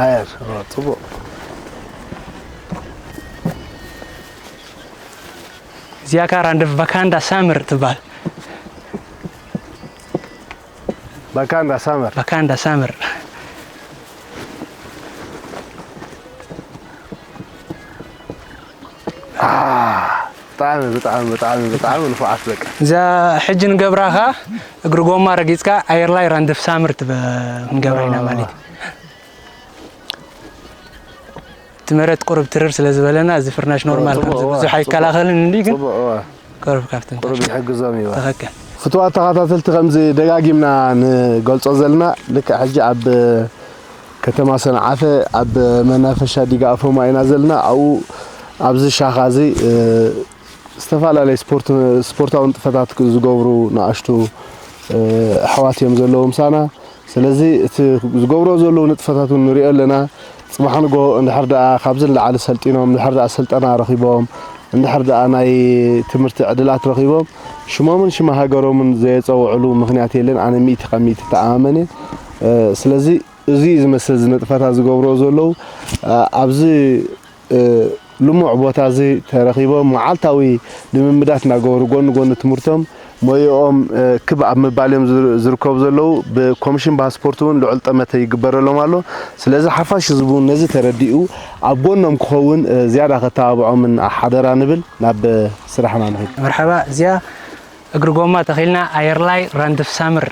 ኣየር፣ ኦ፣ ጽቡቕ። እዚኣ ከኣ ራንደፍ ቫካንዳ ሳምር ትበሃል። ባካ እንዳ ሳመር። ባካ እንዳ ሳመር። ብጣዕሚ ብጣዕሚ ብጣዕሚ ብጣዕሚ ንፉዓት በቃ። እዛ ሕጂ ንገብራኻ እግሪ ጎማ ረጊፅካ ኣየር ላይ ራንድፍ ሳምር ትበ ክንገብራ ኢና ማለት እዩ። እቲ መሬት ቁሩብ ትርር ስለ ዝበለና እዚ ፍርናሽ ኖርማል ጽቡቕ፣ ከምዚ እዋ፣ ብዙሕ ጽቡቕ። ኣይከላኸልን እንዲ ግን ጽቡቕ፣ እዋ። ቁሩብ ካብቲ ቁሩብ ይሕግዞም እዩ። ትኽክል። ፍትዋት ተኸታተልቲ ከምዚ ደጋጊምና ንገልጾ ዘለና ልክዕ ሕጂ ኣብ ከተማ ሰንዓፈ ኣብ መናፈሻ ዲጋ ኣፎማ ኢና ዘለና። ኣብኡ ኣብዚ ሻኻ እዚ እ፣ ዝተፈላለየ ስፖርት ስፖርታዊ ንጥፈታት ዝገብሩ ንኣሽቱ እ፣ ኣሕዋት እዮም ዘለዉ ምሳና። ስለዚ እቲ ዝገብሮ ዘለዉ ንጥፈታት እውን ንሪኦ ኣለና። ጽባሕ ንጎ እንድሕር ደኣ ካብዚ ንላዕሊ ሰልጢኖም እንድሕር ደኣ ስልጠና ረኺቦም እንድሕር ደኣ ናይ ትምህርቲ ዕድላት ረኺቦም ሽሞምን ሽመ ሃገሮምን ዘየጸውዕሉ ምኽንያት የለን። ኣነ ሚእቲ ካብ ሚእቲ ተኣማመን እየ። እ፣ ስለዚ እዚ እዩ ዝመስል እዚ ንጥፈታት ዝገብርዎ ዘለዉ እ፣ ኣብዚ እ፣ ልሙዕ ቦታ እዚ ተረኺቦም መዓልታዊ ልምምዳት እናገበሩ ጎኒ ጎኒ ትምህርቶም ሞይኦም ክብ ኣብ ምባል እዮም ዝርከቡ ዘለዉ። ብኮሚሽን ባህል ስፖርት እውን ልዑል ጠመተ ይግበረሎም ኣሎ። ስለዚ ሓፋሽ ህዝቢ እውን ነዚ ተረዲኡ ኣብ ጎኖም ክኸውን ዝያዳ ከተባብዖምን ሓደራ ንብል። ናብ ስራሕና ንኽድ። መርሓባ። እዚኣ እግሪ ጎማ ተኺልና ኣየር ላይ ራንድፍ ሳምር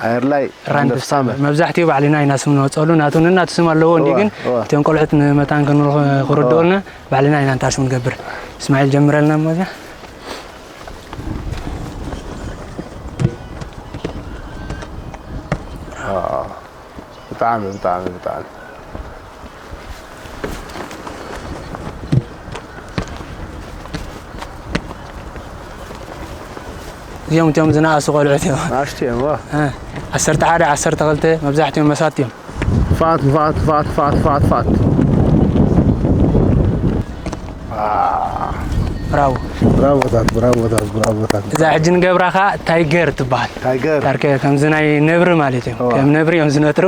ኣየር ላይ ራንድፍ ሳምር። መብዛሕትኡ ባዕልና ኢና ስም ንወፀሉ ናቱ ንናቱ ስም ኣለዎ እንዲ ግን እቲኦም ቆልዑት ንመታን ክንርድኦልና ባዕልና ኢና እንታሽሙ ንገብር። እስማዒል ጀምረልና እሞ እዚኣ ብጣዕሚ ብጣዕሚ ብጣዕሚ እዚኦም እቶም ዝነኣሱ ቆልዑት እዮም። ናሽቲ እዮም ዋ። ዓሰርተ ሓደ ዓሰርተ ክልተ መብዛሕትኦም መሳት እዮም። ፋት ፋት ፋት ፋት ፋት ፋት ብራቮ። ብራቮታት ብራቮታት ብራቮታት። እዛ ሕጂ ንገብራ ኸዓ ታይገር ትበሃል። ታይገር። ታርከ ከምዚ ናይ ነብሪ ማለት እዮም። ከም ነብሪ እዮም ዝነጥሩ።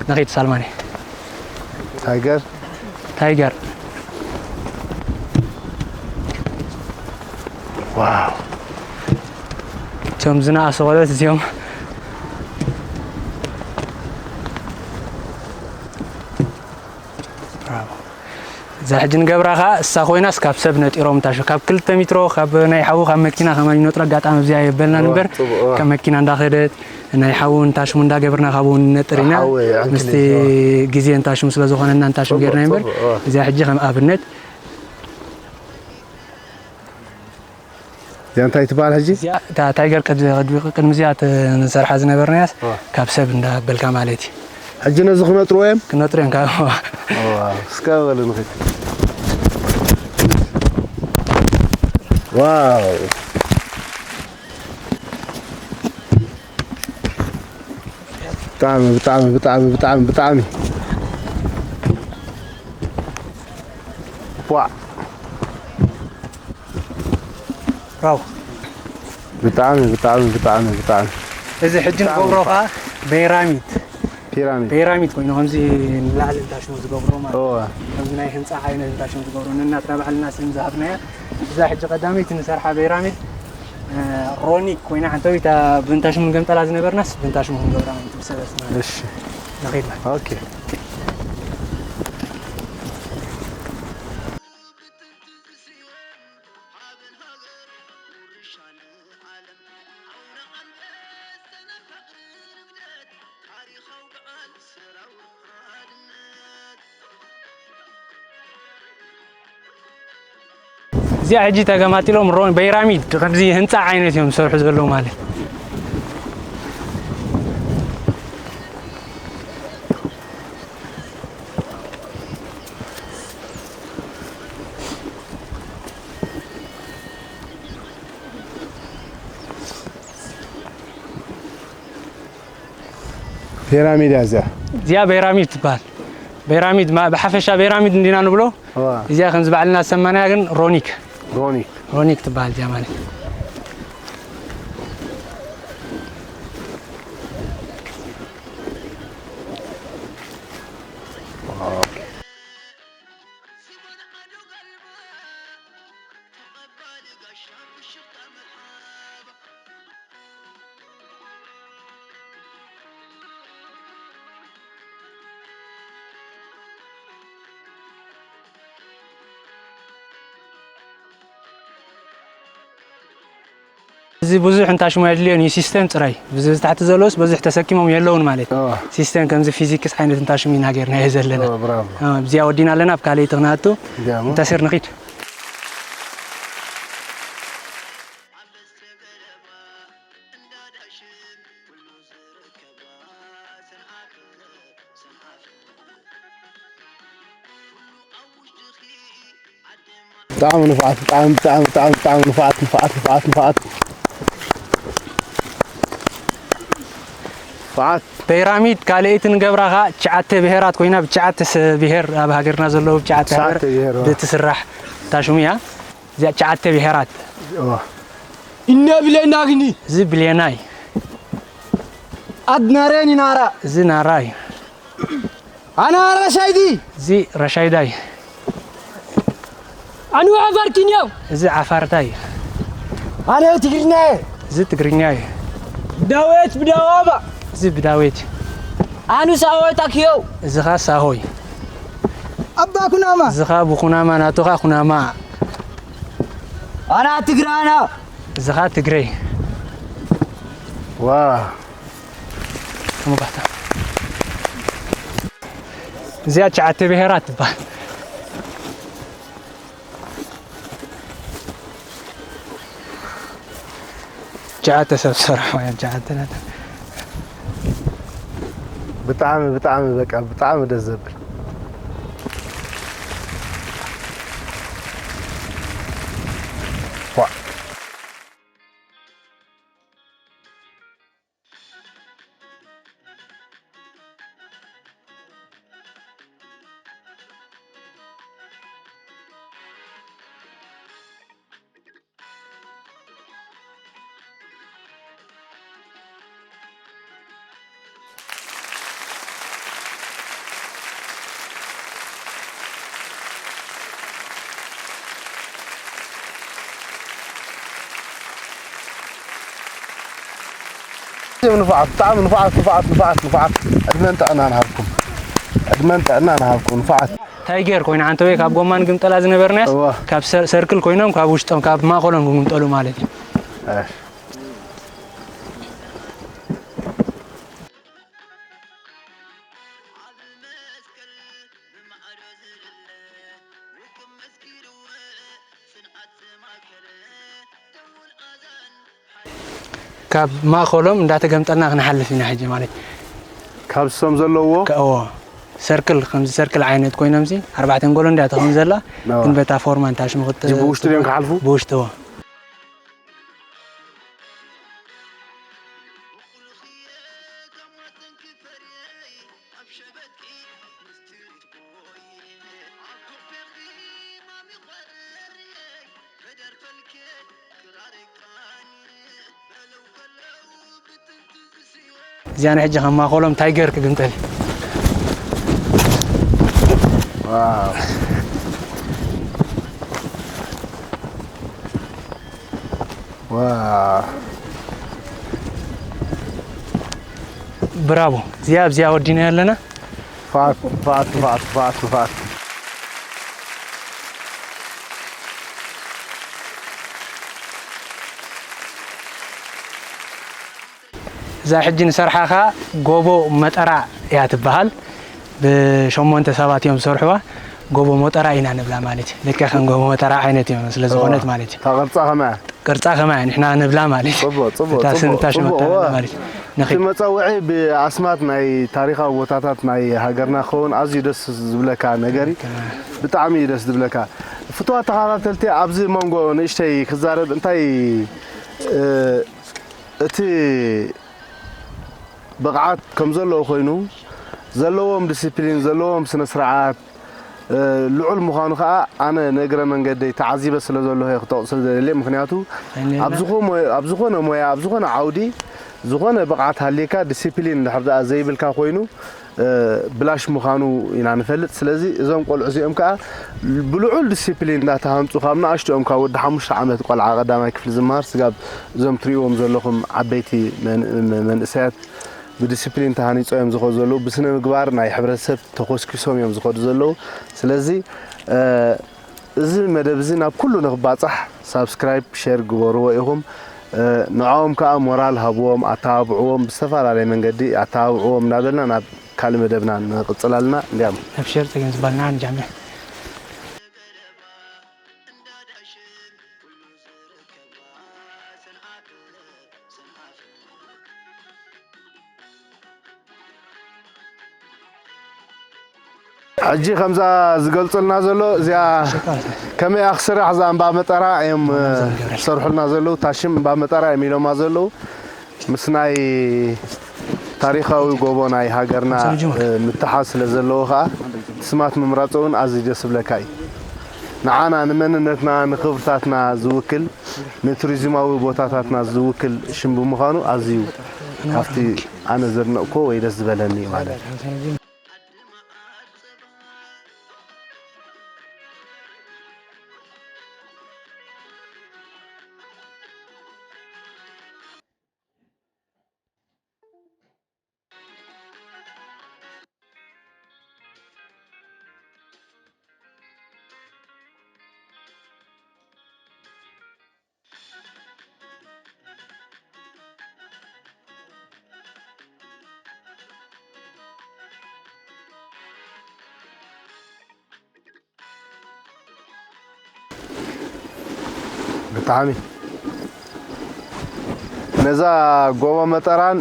ንኸይድ ሳልማኒ። ታይገር። ታይገር። ዋው። እቶም ዝነኣሱ ቆልዑት እዚኦም። ብራቮ። እዛ ሕጂ ንገብራ ኸዓ እሳ ኮይናስ ካብ ሰብ ነጢሮም እንታሽሙ ካብ ክልተ ሜትሮ ካብ ናይ ሓዉ ካብ መኪና ከማን ይነጥሮ ኣጋጣሚ ኣብዚኣ የበልናን እምበር ካብ መኪና እንዳኸደት ናይ ሓዉ እንታሽሙ እንዳገበርና ካብኡ ንነጥር ኢና። ምስቲ ግዜ እንታሽሙ ስለ ዝኾነና እንታሽሙ ጌርና እምበር እዚኣ ሕጂ ከም ኣብነት እዚኣ እንታይ ትበሃል ሕጂ? እዚኣ እታ ታይገር ቅድሚ እዚኣ ንሰርሓ ዝነበርናያስ ካብ ሰብ እንዳበልካ ማለት እዩ። ሕጂ ነዚ ክነጥርዎ እዮም? ክነጥሩ እዮም ካብ እስከ በሉ ንኽድ። ዋው ብጣዕሚ ብጣዕሚ ብጣዕሚ ብጣዕሚ ብጣዕሚ ዋ ራው ብጣዕሚ ብጣዕሚ ብጣዕሚ ብጣዕሚ እዚ ሕጂ ንገብሮ ከዓ ቤራሚድ ፒራሚድ ቤራሚድ ኮይኑ ከምዚ ንላዕሊ እንታሽሙ ዝገብሮ ማለት እወ ከምዚ ናይ ህንፃ ዓይነት እንታሽሙ ዝገብሮ ነናትና ባዕልና ስም ዝሃብናያ እዛ ሕጂ ቀዳመይቲ ንሰርሓ ቤራሚድ እ፣ ሮኒክ ኮይና ሓንተዊታ ብእንታሽሙ ንገምጠላ ዝነበርናስ ብእንታሽሙ ክንገብራ ማለት እዩ ብሰበስ ማለት እሺ ንኸይድና ኦኬ እዚኣ ሕጂ ተገማጢሎም ሮ በይራሚድ ከምዚ ህንፃ ዓይነት እዮም ዝሰርሑ ዘለዉ ማለት ፒራሚድ እያ እዚኣ። እዚኣ ቤራሚድ ትበሃል። ቤራሚድ ማ- ብሓፈሻ ቤራሚድ እንዲና ንብሎ። እዋ፣ እዚኣ ከምዚ ባዕልና ዝሰማናያ ግን ሮኒክ ሮኒክ። ሮኒክ ትበሃል እዚኣ ማለት። እዚ ብዙሕ እንታሽሙ የድልዮን እዩ፣ ሲስተም ጥራይ። ብዚ ታሕቲ ዘለውስ ብዙሕ ተሰኪሞም የለውን ማለት እዩ። እወ። ሲስተም ከምዚ ፊዚክስ ዓይነት እንታሽሙ ኢና ጌርናዮ ዘለና። እወ፣ ብራቮ። አ፣ ብዚኣ ወዲና ኣለና፣ ኣብ ካልኣይቲ ክንኣቱ ጃሞ። እንተስር ንኺድ። ብጣዕሚ ንፍዓት፣ ብጣዕሚ፣ ብጣዕሚ፣ ብጣዕሚ፣ ብጣዕሚ ንፍዓት፣ ንፍዓት፣ ንፍዓት፣ ንፍዓት። ንፍዓት። ፒራሚድ ካልኣይቲ ንገብራ ኸዓ ትሽዓተ ብሄራት ኮይና፣ ብትሽዓተ ሰ-፣ ብሄር ኣብ ሃገርና ዘለዉ ትሽዓተ ትሽዓተ ሃገር ብሄር፣ ዋ። ብትስራሕ ታሽሙ እያ። እዚኣ ትሽዓተ ብሄራት። ዋ። እነ ብሌና ግኒ እዚ ብሌናይ፣ ኣድናሬኒ ናራ እዚ ናራይ፣ ኣነ ረሻይዲ እዚ ረሻይዳይ፣ ኣኑ ዓፋርኪንዮ እዚ ዓፋርታይ፣ ኣነ ትግርኛ እዚ ትግርኛይ፣ ብዳዌት ብዳዋባ እዚ ብዳዌት፣ ኣኑ ሳወት ኣክዮ እዚ ኸዓ ሳሆይ፣ ኣባ ኩናማ እዚ ኸዓ ብኩናማ፣ ናቱ ኸዓ ኩናማ፣ ኣና ትግራና እዚ ኸዓ ትግረይ። ዋ። ተመባታ። እዚኣ ትሽዓተ ብሄራት ትበሃል። ትሽዓተ ሰብ ዝሰርሖ እዮም፣ ትሽዓተ ናት። ብጣዕሚ፣ ብጣዕሚ፣ በቃ፣ ብጣዕሚ ደስ ዘብል። ዋ። ንፋዓት፣ ብጣዕሚ ንፋዓት፣ ንፋዓት፣ ንፋዓት፣ ንፋዓት። ዕድመን ጥዕናን ሃብኩም። ዕድመን ጥዕናን ሃብኩም፣ ንፋዓት። ታይገር ኮይና፣ ዓንተወይ ካብ ጎማን ግምጠላ ዝነበርናስ፣ እዋ። ካብ ሰር-፣ ሰርክል ኮይኖም፣ ካብ ውሽጦም፣ ካብ ማእኸሎም ግምጠሉ ማለት እዩ። እሺ። ካብ ማእኸሎም እንዳተገምጠልና ክንሓልፍ ኢና ሕጂ ማለት እዩ። ካብ እሶም ዘለዎ? ከ-፣ እዎ። ሰርክል፣ ከምዚ ሰርክል ዓይነት ኮይኖምሲ፣ ኣርባዕተ ጎሎ እንዲያ ትኸውን ዘላ፣ እዎ። ግን በታ ፎርማ እንታሽሙ ክት-፣ እዚ ብውሽጢ ድዮም ክሓልፉ? ብውሽጢ፣ እዎ። እዚኣን ሕጂ ከም ማእኸሎም ታይገር ክግምጠል እዩ። ዋው። ዋው። ብራቮ። እዚኣ ኣብዚኣ ወዲና ኣለና። ፋት፣ ፋት፣ ፋት፣ ፋት፣ ፋት። እዛ ሕጂ ንሰርሓኻ ጎቦ መጠራ እያ ትበሃል። ብሸሞንተ ሰባት እዮም ዝሰርሕዋ። ጎቦ መጠራ ኢና ንብላ ማለት እዩ። ልክዕ ከም ጎቦ መጠራ ዓይነት እዮም ስለ ዝኾነት ማለት እዩ። እታ ቅርጻ ከመይ እያ? ቅርጻ ከመይ እያ ንሕና ንብላ ማለት እዩ። ጽቡቕ፣ ጽቡቕ፣ እታ ስም ጽቡቕ፣ እታ ሽም ጽቡቕ፣ እታ እዋ። ማለት እዩ። እቲ ንኺድ። መጸውዒ ብኣስማት ናይ ታሪኻዊ ቦታታት ናይ ሃገርና ክኸውን ኣዝዩ ደስ ዝብለካ ነገር እዩ። ብጣዕሚ እዩ ደስ ዝብለካ። ፍቱዋት ተኸታተልቲ፣ ኣብዚ መንጎ ንእሽተይ ክዛረብ፣ እንታይ፣ እ፣ እቲ ብቕዓት ከም ዘለዎ ኮይኑ፣ ዘለዎም ዲሲፕሊን፣ ዘለዎም ስነ ስርዓት፣ እ፣ ልዑል ምዃኑ ኸኣ ኣነ ንእግረ መንገደይ ተዓዚበ ስለ ዘለኹ እየ ክጠቕሶ ዝደሊ። ምኽንያቱ፣ ኣይኔና። ኣብ ዝኾ-፣ ሞያ፣ ኣብ ዝኾነ ሞያ፣ ኣብ ዝኾነ ዓውዲ፣ ዝኾነ ብቕዓት ሃልየካ፣ ዲሲፕሊን እንድሕር ደኣ ዘይብልካ ኮይኑ፣ እ፣ ብላሽ ምዃኑ ኢና ንፈልጥ። ስለዚ እዞም ቆልዑ እዚኦም ከኣ ብልዑል ዲሲፕሊን እንዳተሃንጹ፣ ካብ ንኣሽቱኦም፣ ካብ ወዲ ሓሙሽተ ዓመት ቆልዓ ቀዳማይ ክፍሊ ዝመሃር ስጋብ እዞም ትርእይዎም ዘለኹም ዓበይቲ መን-፣ መ-፣ መንእሰያት ብዲሲፕሊን ተሃኒጾም እዮም ዝኸዱ ዘለዉ። ብስነ ምግባር ናይ ሕብረተሰብ ተኾስኪሶም እዮም ዝኸዱ ዘለዉ። ስለዚ፣ እ፣ እዚ መደብ እዚ ናብ ኩሉ ንኽባጻሕ ሳብስክራይብ፣ ሼር ግበርዎ ኢኹም። ንዕኦም ከዓ ሞራል ሃብዎም፣ ኣተባብዕዎም፣ ብዝተፈላለየ መንገዲ ኣተባብዕዎም እናበልና ናብ ካልእ መደብና ንቕፅል ኣለና። እንዲያም። ኣብሽር፣ ፀገም ዝበልና ንጃምር። ሕጂ ከምዛ ዝገልጹልና ዘሎ እዚኣ ከመይ እያ ክስራሕ? እዛ እምባ መጠራ እዮም ዝሰርሑልና ዘለዉ። ታሽም እምባ መጠራ እዮም ኢሎማ ዘለዉ። ምስ ናይ ታሪኻዊ ጎቦ ናይ ሃገርና ምትሓዝ ስለ ዘለዎ ከዓ ስማት ምምራፁ እውን ኣዝዩ ደስ ዝብለካ እዩ። ንዓና ንመንነትና ንክብርታትና ዝውክል ንቱሪዝማዊ ቦታታትና ዝውክል ሽም ብምዃኑ ኣዝዩ ካብቲ ኣነ ዘድነቕኮ ወይ ደስ ዝበለኒ እዩ ማለት እዩ። ብጣዕሚ ነዛ ጎቦ መጠራን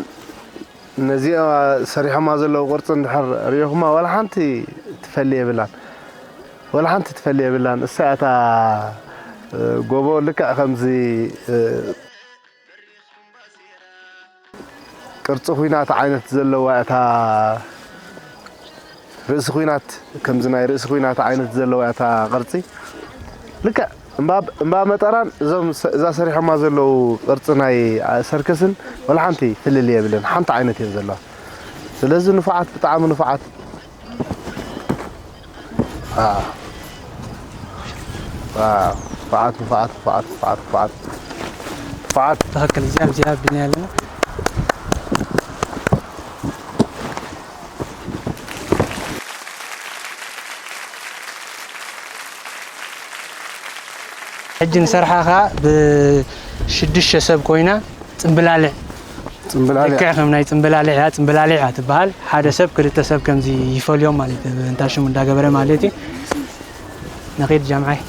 ነዚ ሰሪሖማ ዘለዉ ቅርፂ እንድሕር ሪኢኹማ ዋላ ሓንቲ ትፈሊ የብላን። ዋላ ሓንቲ ትፈሊ የብላን። እሳ እታ ጎቦ ልክዕ ከምዚ ቅርፂ ኹናት ዓይነት ዘለዋ እታ ርእሲ ኹናት ከምዚ ናይ ርእሲ ኹናት ዓይነት ዘለዋ እታ ቅርፂ ልክዕ እምባ እምባ መጠራን እዞም ሰ- እዛ ሰሪሖማ ዘለዉ ቅርፂ ናይ ሰርከስን ወላ ሓንቲ ፍልልይ የብለን ሓንቲ ዓይነት እየን ዘለዋ። ስለዚ ንፉዓት ብጣዕሚ ንፉዓት። ንፉዓት ንፉዓት ንፉዓት ንፉዓት ንፉዓት ንፉዓት። ትኽክል። እዚኣ ኣብዚኣ ኣቢና ኣለና። ሕጂ ንሰርሓ ኸዓ ብሽዱሽተ ሰብ ኮይና ፅምብላሊዕ ፅምብላሊዕ። ልክዕ ከም ናይ ፅምብላሊዕ እያ። ፅምብላሊዕ እያ ትበሃል። ሓደ ሰብ ክልተ ሰብ ከምዚ ይፈልዮም ማለት እዩ። እንታ ሽሙ እንዳገበረ ማለት እዩ። ንኺድ ጃምዓይ።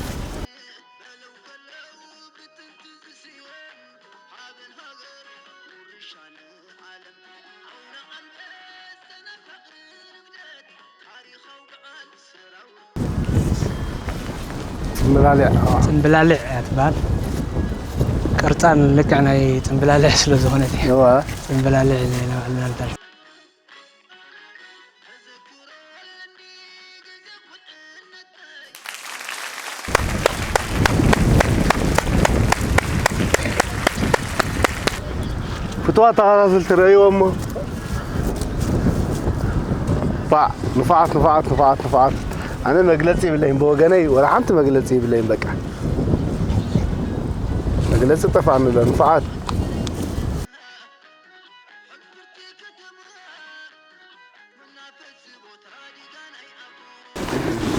ፅምብላሊዕ። ፅምብላሊዕ እያ ትበሃል። ቅርፃን ልክዕ ናይ ፅምብላሊዕ ስለ ዝኾነት እያ። እዋ። ፅምብላሊዕ ኢልና ኢና ባዕልና ንጠርያ። ፍትዋ ተኸታተልቲ ረእይዎ እሞ ፋዕ ንፋዓት ንፋዓት ንፋዓት ንፋዓት። ኣነ መግለፂ ይብለይን ብወገነይ ወላ ሓንቲ መግለፂ ይብለይን። በቃ መግለፂ ጠፋኒ ኣሎ። ንፋዓት።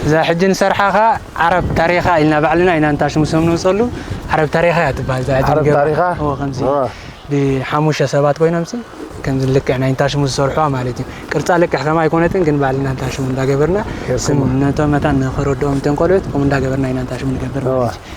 እዛ ሕጂ ንሰርሓ ኸዓ ዓረብ ታሪኻ ኢልና ባዕልና ኢና እንታሽሙ ስም ንውፀሉ። ዓረብ ታሪኻ እያ ትበሃል እዛ ሕጂ ዓረብ ንገብራ። ታሪኻ? እዎ፣ ከምዚ እዎ። ብሓሙሽተ ሰባት ኮይኖም ሲ ከምዚ ልክዕ ናይ እንታሽሙ ዝሰርሑዋ ማለት እዩ። ቅርፃ ልክዕ ከማ ኣይኮነትን ግን ባዕልና እንታሽሙ እንዳገበርና ጌርኩሞ። ስም ነቶም መታን ንኸረድኦም እንተን ቆልዑት ከምኡ እንዳገበርና ኢና እንታሽሙ ንገብር እዎ። ማለት እዩ።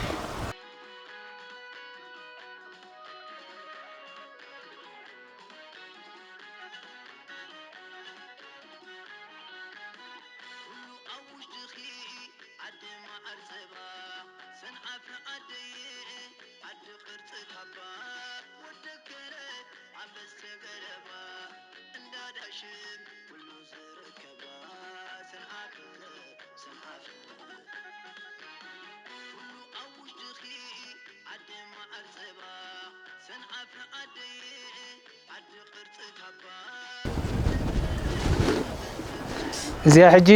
እዚኣ ሕጂ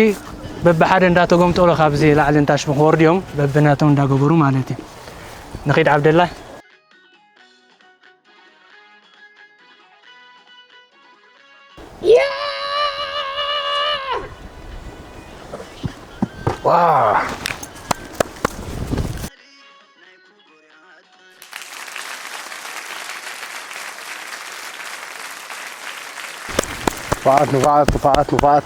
በብሓደ እንዳተጎምጠሎ ካብዚ ላዕሊ እንታሽሙ ክወርዱ እዮም በብናቶም እንዳገበሩ ማለት እዩ። ንኺድ ዓብደላ። ንፉዓት፣ ንፉዓት፣ ንፉዓት፣ ንፉዓት።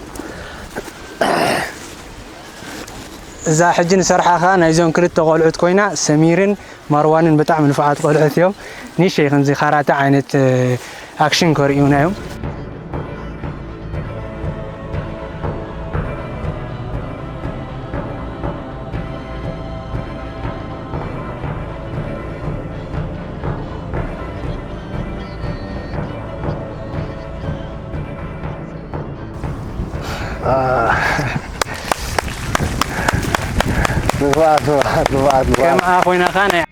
እዛ ሕጂ ንሰርሓ ኸኣ ናይዞም ክልተ ቆልዑት ኮይና፣ ሰሚርን ማርዋንን ብጣዕሚ ንፉዓት ቆልዑት እዮም። ንእሽተይ ከምዚ ካራተ ዓይነት፣ እ፣ ኣክሽን ከርእዩና እዮም። ንፉዓት፣ ንፉዓት፣ ንፉዓት፣ ንፉዓት። ከምኣ ኮይና ኸኣ ናይ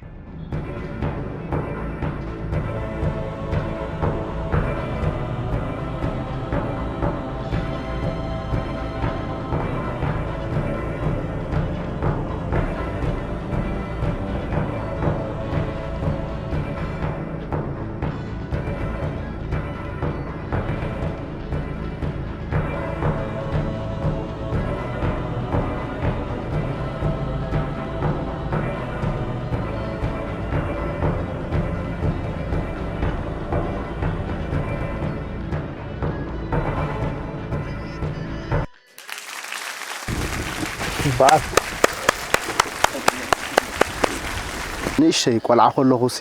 ንእሽተይ ቆልዓ ከለኹሲ፣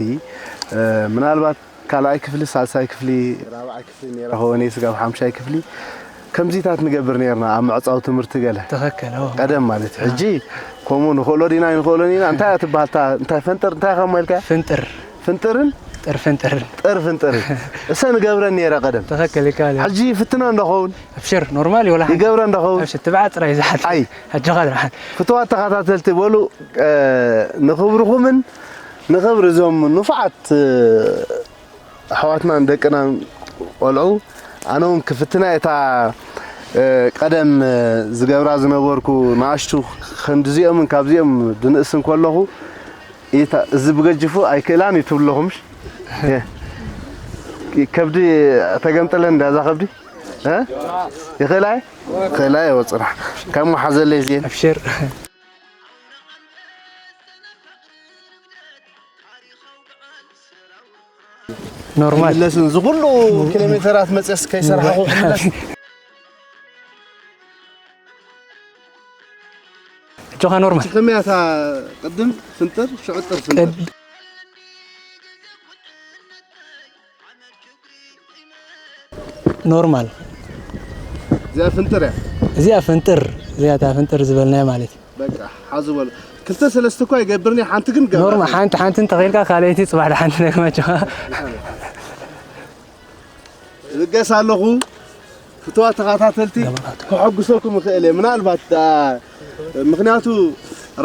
እ፣ ምናልባት ካልኣይ ክፍሊ፣ ሳልሳይ ክፍሊ፣ ራብዓይ ክፍሊ ነይረ ኸወነ ስጋብ ሓምሻይ ክፍሊ ከምዚታት ንገብር ነርና ኣብ ምዕጻው ትምህርቲ ገለ። ትኽክል፣ እዎ። ቀደም ማለት እዩ። ሕጂ ከምኡ ንኽእሎ ዲና ኣይንኽእሎን ኢና። እንታይ እያ ትበሃል? እታ፣ እንታይ ፈንጥር፣ እንታይ ኢኻ እሞ ኢልካ? ፍንጥር። ፍንጥርን? ጥር ፍንጥርን። ጥር ፍንጥርን። እሰ ንገብረን ነይረ ቀደም። ትኽክል፣ ይከኣል እዩ። ሕጂ ይፍትኖ እንደኸውን? ኣብሽር፣ ኖርማል እዩ፣ ወላ ሓንቲ። ይገብረ እንደኸውን? ኣብሽር፣ ትብዓት ጥራይ ዝሓት። ኣይ። ኣጆኻ ትብዓት። ፍትዋት ተኸታተልቲ በሉ፣ እ፣ ንኽብርኹምን ንኽብሪ እዞም ንፉዓት፣ እ፣ ኣሕዋትናን ደቅናን ቆልዑ፣ ኣነ እውን ክፍትና እታ፣ እ፣ ቀደም፣ እ፣ ዝገብራ ዝነበርኩ ንኣሽቱ ክንድዚኦምን ካብዚኦም ድንእስ እንከለኹ፣ ኢታ-፣ እዚ ብገጅፉ ኣይክእላን እዩ ትብለኹምሽ? እ፣ ከብዲ ተገምጥለን እንዳ እዛ ከብዲ? እ? ይኽእላ እየ? ይኽእላ እየ ወፅራ። ካብ መሓዘለይ እዚኤን። ኣብሽር። ኖርማል። ኣይምለስን። እዚ ኩሉ ኪሎ ሜተራት መፅየስ ከይሰራሕኹ ክምለስ። እጆኻ ኖርማል። እቲ ከመይ እያ እታ ቅድም ፍንጥር፣ ሽዑ ጥር ፍንጥር? ቅድ-፣ ኖርማል። እዚኣ ፍንጥር እያ? እዚኣ ፍንጥር፣ እዚኣ እታ ፍንጥር ዝበልናያ ማለት እዩ። በቃ፣ ሓዙ በሉ። ክልተ ሰለስተ እኳ ይገብርኒ፣ ሓንቲ ግን ገባር። ኖርማል፣ ሓንቲ፣ ሓንቲ እንተኺልካ ካልኣይቲ ጽባሕ ሓንቲ ነግማቸዋ። ይብገስ ኣለኹ። ፍትዋት ተኸታተልቲ፣ ክሐጉሰኩም እኽእል እየ። ምናልባት ደኣ፣ ምኽንያቱ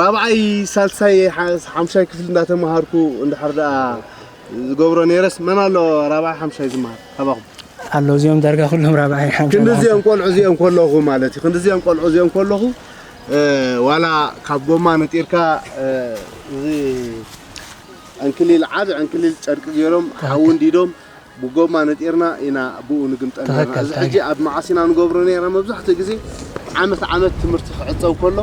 ራብዓይ፣ ሳልሳይ፣ ሓ-፣ ሓምሻይ ክፍሊ እንዳተማሃርኩ እንድሕር ደኣ ዝገብሮ ነይረስ፣ መን ኣሎ ራብዓይ፣ ሓምሻይ ዝመሃር ካባኹም? ኣሎ፣ እዚኦም ዳርጋ ኩሎም ራብዓይ፣ ሓምሻይ ክንዲ እዚኦም ዝመሃር። ቆልዑ እዚኦም ከለኹ ማለት እዩ። ክንዲ እዚኦም ቆልዑ እዚኦም ከለኹ፣ እ፣ ዋላ ካብ ጎማ ነጢርካ፣ እ፣ እዚ ዕንክሊል፣ ዓቢ ዕንክሊል ጨርቂ ገይሮም፣ ትኽክል። ሓዊ እንዲዶም፣ ብጎማ ነጢርና ኢና ብኡ ንግምጠል ነርና። ትኽክል፣ እዚ ሕጂ ትኽክል። ኣብ መዓስ ኢና ንገብሮ ነርና? መብዛሕትኡ ግዜ ዓመት ዓመት ትምህርቲ ክዕጸው ከሎ፣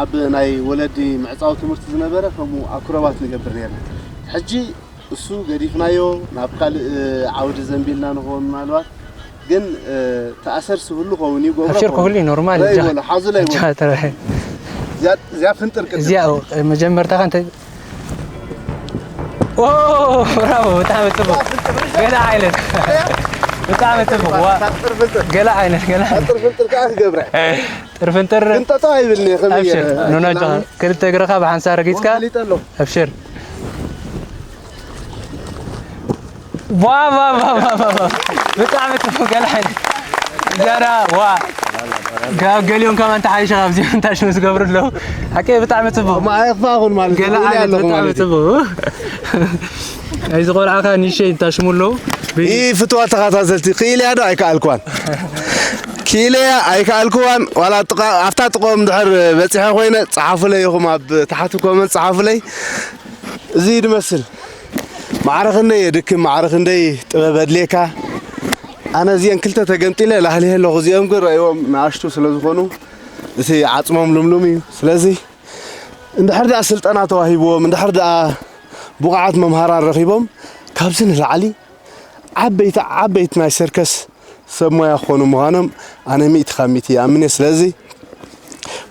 ኣብ ናይ ወለዲ ምዕጻው ትምህርቲ ዝነበረ፣ ከምኡ ኣክሮባት ንገብር ነርና። ሕጂ እሱ ገዲፍናዮ፣ ናብ ካልእ ዓውዲ ዘንቢልና ንኸውን ምናልባት። ግን፣ እ፣ ተኣሰርሲ ህሉ ኸውን እዩ፣ ገብሮ ኣብሽር ኸውን። ክህሉ እዩ፣ ኖርማል እዩ። ለይ በሎ፣ ሓዙ ለይ በሎ። እጃ ተረፈ። እዚኣ፣ እዚኣ ፍንጥር ቅድም። እዚኣ፣ ኦ፣ መጀመርታ ከ እንታይ? ኦ፣ ብራቮ፣ ብጣዕሚ ጽቡቕ። ገለ ዓይነት። ብጣዕሚ ጽቡቕ። ዋ። ገለ ዓይነት፣ ገለ ዓይነት። ጥር ፍንጥር ከኣ ክገብራ። ጥር ፍንጥር። ግን ጠጠው ኣይብልኒ፣ ከመይ ኣብሽር፣ ገይረ? ኖኖ፣ ጆ፣ ክልተ እግርኻ ብሓንሳብ ረጊጽካ። ወ፣ ፈሊጠ ኣለኹ። ኣብሽር። ዋ፣ ዋ፣ ዋ። ብጣዕሚ ጽቡቕ፣ ገለ ዓይነት። ገራ፣ ዋ። ጋ-፣ ገሊኦም ከማን ተሓይሸ ካብዚኦም እንታይ ሽሙ ዝገብሩ ኣለዉ። ሓቂ ብጣዕሚ ጽቡቕ። እማ ኣየኽፋእኹን ማለት እዩ። ገለ ክኢለ ዓይነት ኣለኹ ብጣዕሚ ማለት እዩ። ጽቡቕ። ናይዚ ቆልዓ ከኣ ንእሽተይ እንታይ ሽሙ ኣለዉ። ብ-፣ ይህ ፍትዋ ተኸታተልቲ፣ ክኢለያ ዶ ኣይከኣልኳን? ክኢለያ ኣይከኣልኩዋን፣ ዋላ ጥቓ-፣ ኣብታ ጥቕኦም ድሕር በጺሐ ኮይነ፣ ጸሓፉለይ ኢኹም ኣብ ታሕቲ ኮመንት ጸሓፉለይ። እዚ እዩ ዝመስል። ማዕረ ክንደይ የድክም፣ ማዕረ ክንደይ ጥበብ ኣድልየካ። ኣነ እዚአን ክልተ ተገምጢለ ላህሊሀ ኣለኹ። እዚኦም ግን ረእይዎም ንኣሽቱ ስለ ዝኾኑ እቲ ዓጽሞም ልምሉም እዩ። ስለዚ እንድሕር ደኣ ስልጠና ተዋሂብዎም፣ እንድሕር ደኣ ብቑዓት መምሃራን ረኺቦም፣ ካብዚ ንላዕሊ ዓበይቲ፣ ዓበይቲ ናይ ሰርከስ ሰብ ሞያ ክኾኑ ምዃኖም ኣነ ሚእቲ ካብ ሚእቲ ይኣምን እየ። ስለዚ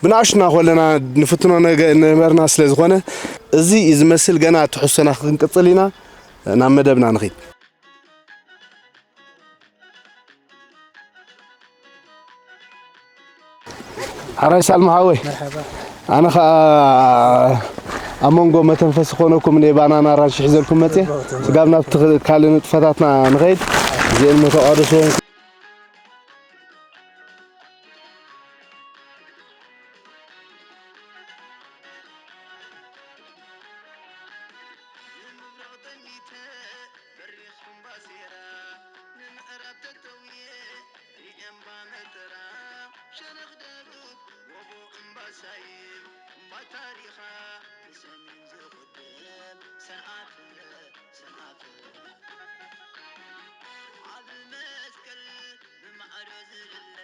ብንኣሽቱና ከለና ንፍትኖ ነገ ነበርና ስለ ዝኾነ፣ እዚ እዩ ዝመስል። ገና ትሕዝቶና ክንቅጽል ኢና። ናብ መደብና ንኺድ። ሓራይ ሳልማ ሓወይ፣ ኣነ ኸኣ ኣብ መንጎ መተንፈሲ ክኾነኩም ናይ ባናና ኣራንሺ ሒዘልኩም መጽየ። ስጋብ ናብቲ ካልእ ንጥፈታትና ንኸይድ። እዚኤን እሞ ተቋደስዎ። ንምብራቕ ጠሚተ በሪኽ እምባሴራ፣ ንምዕራብ ተጠውየ ሪኤ እምባ መጠራ፣ ሸነኽ ደቡብ ጎቦ እምባ ሳይም፣ እምባ ታሪኻ ንሰሜን ዝኹድም ሰንዓፈ፣ ሰንዓፈ። ዓቢ መስቀል ብማዕዶ ዝልለ፣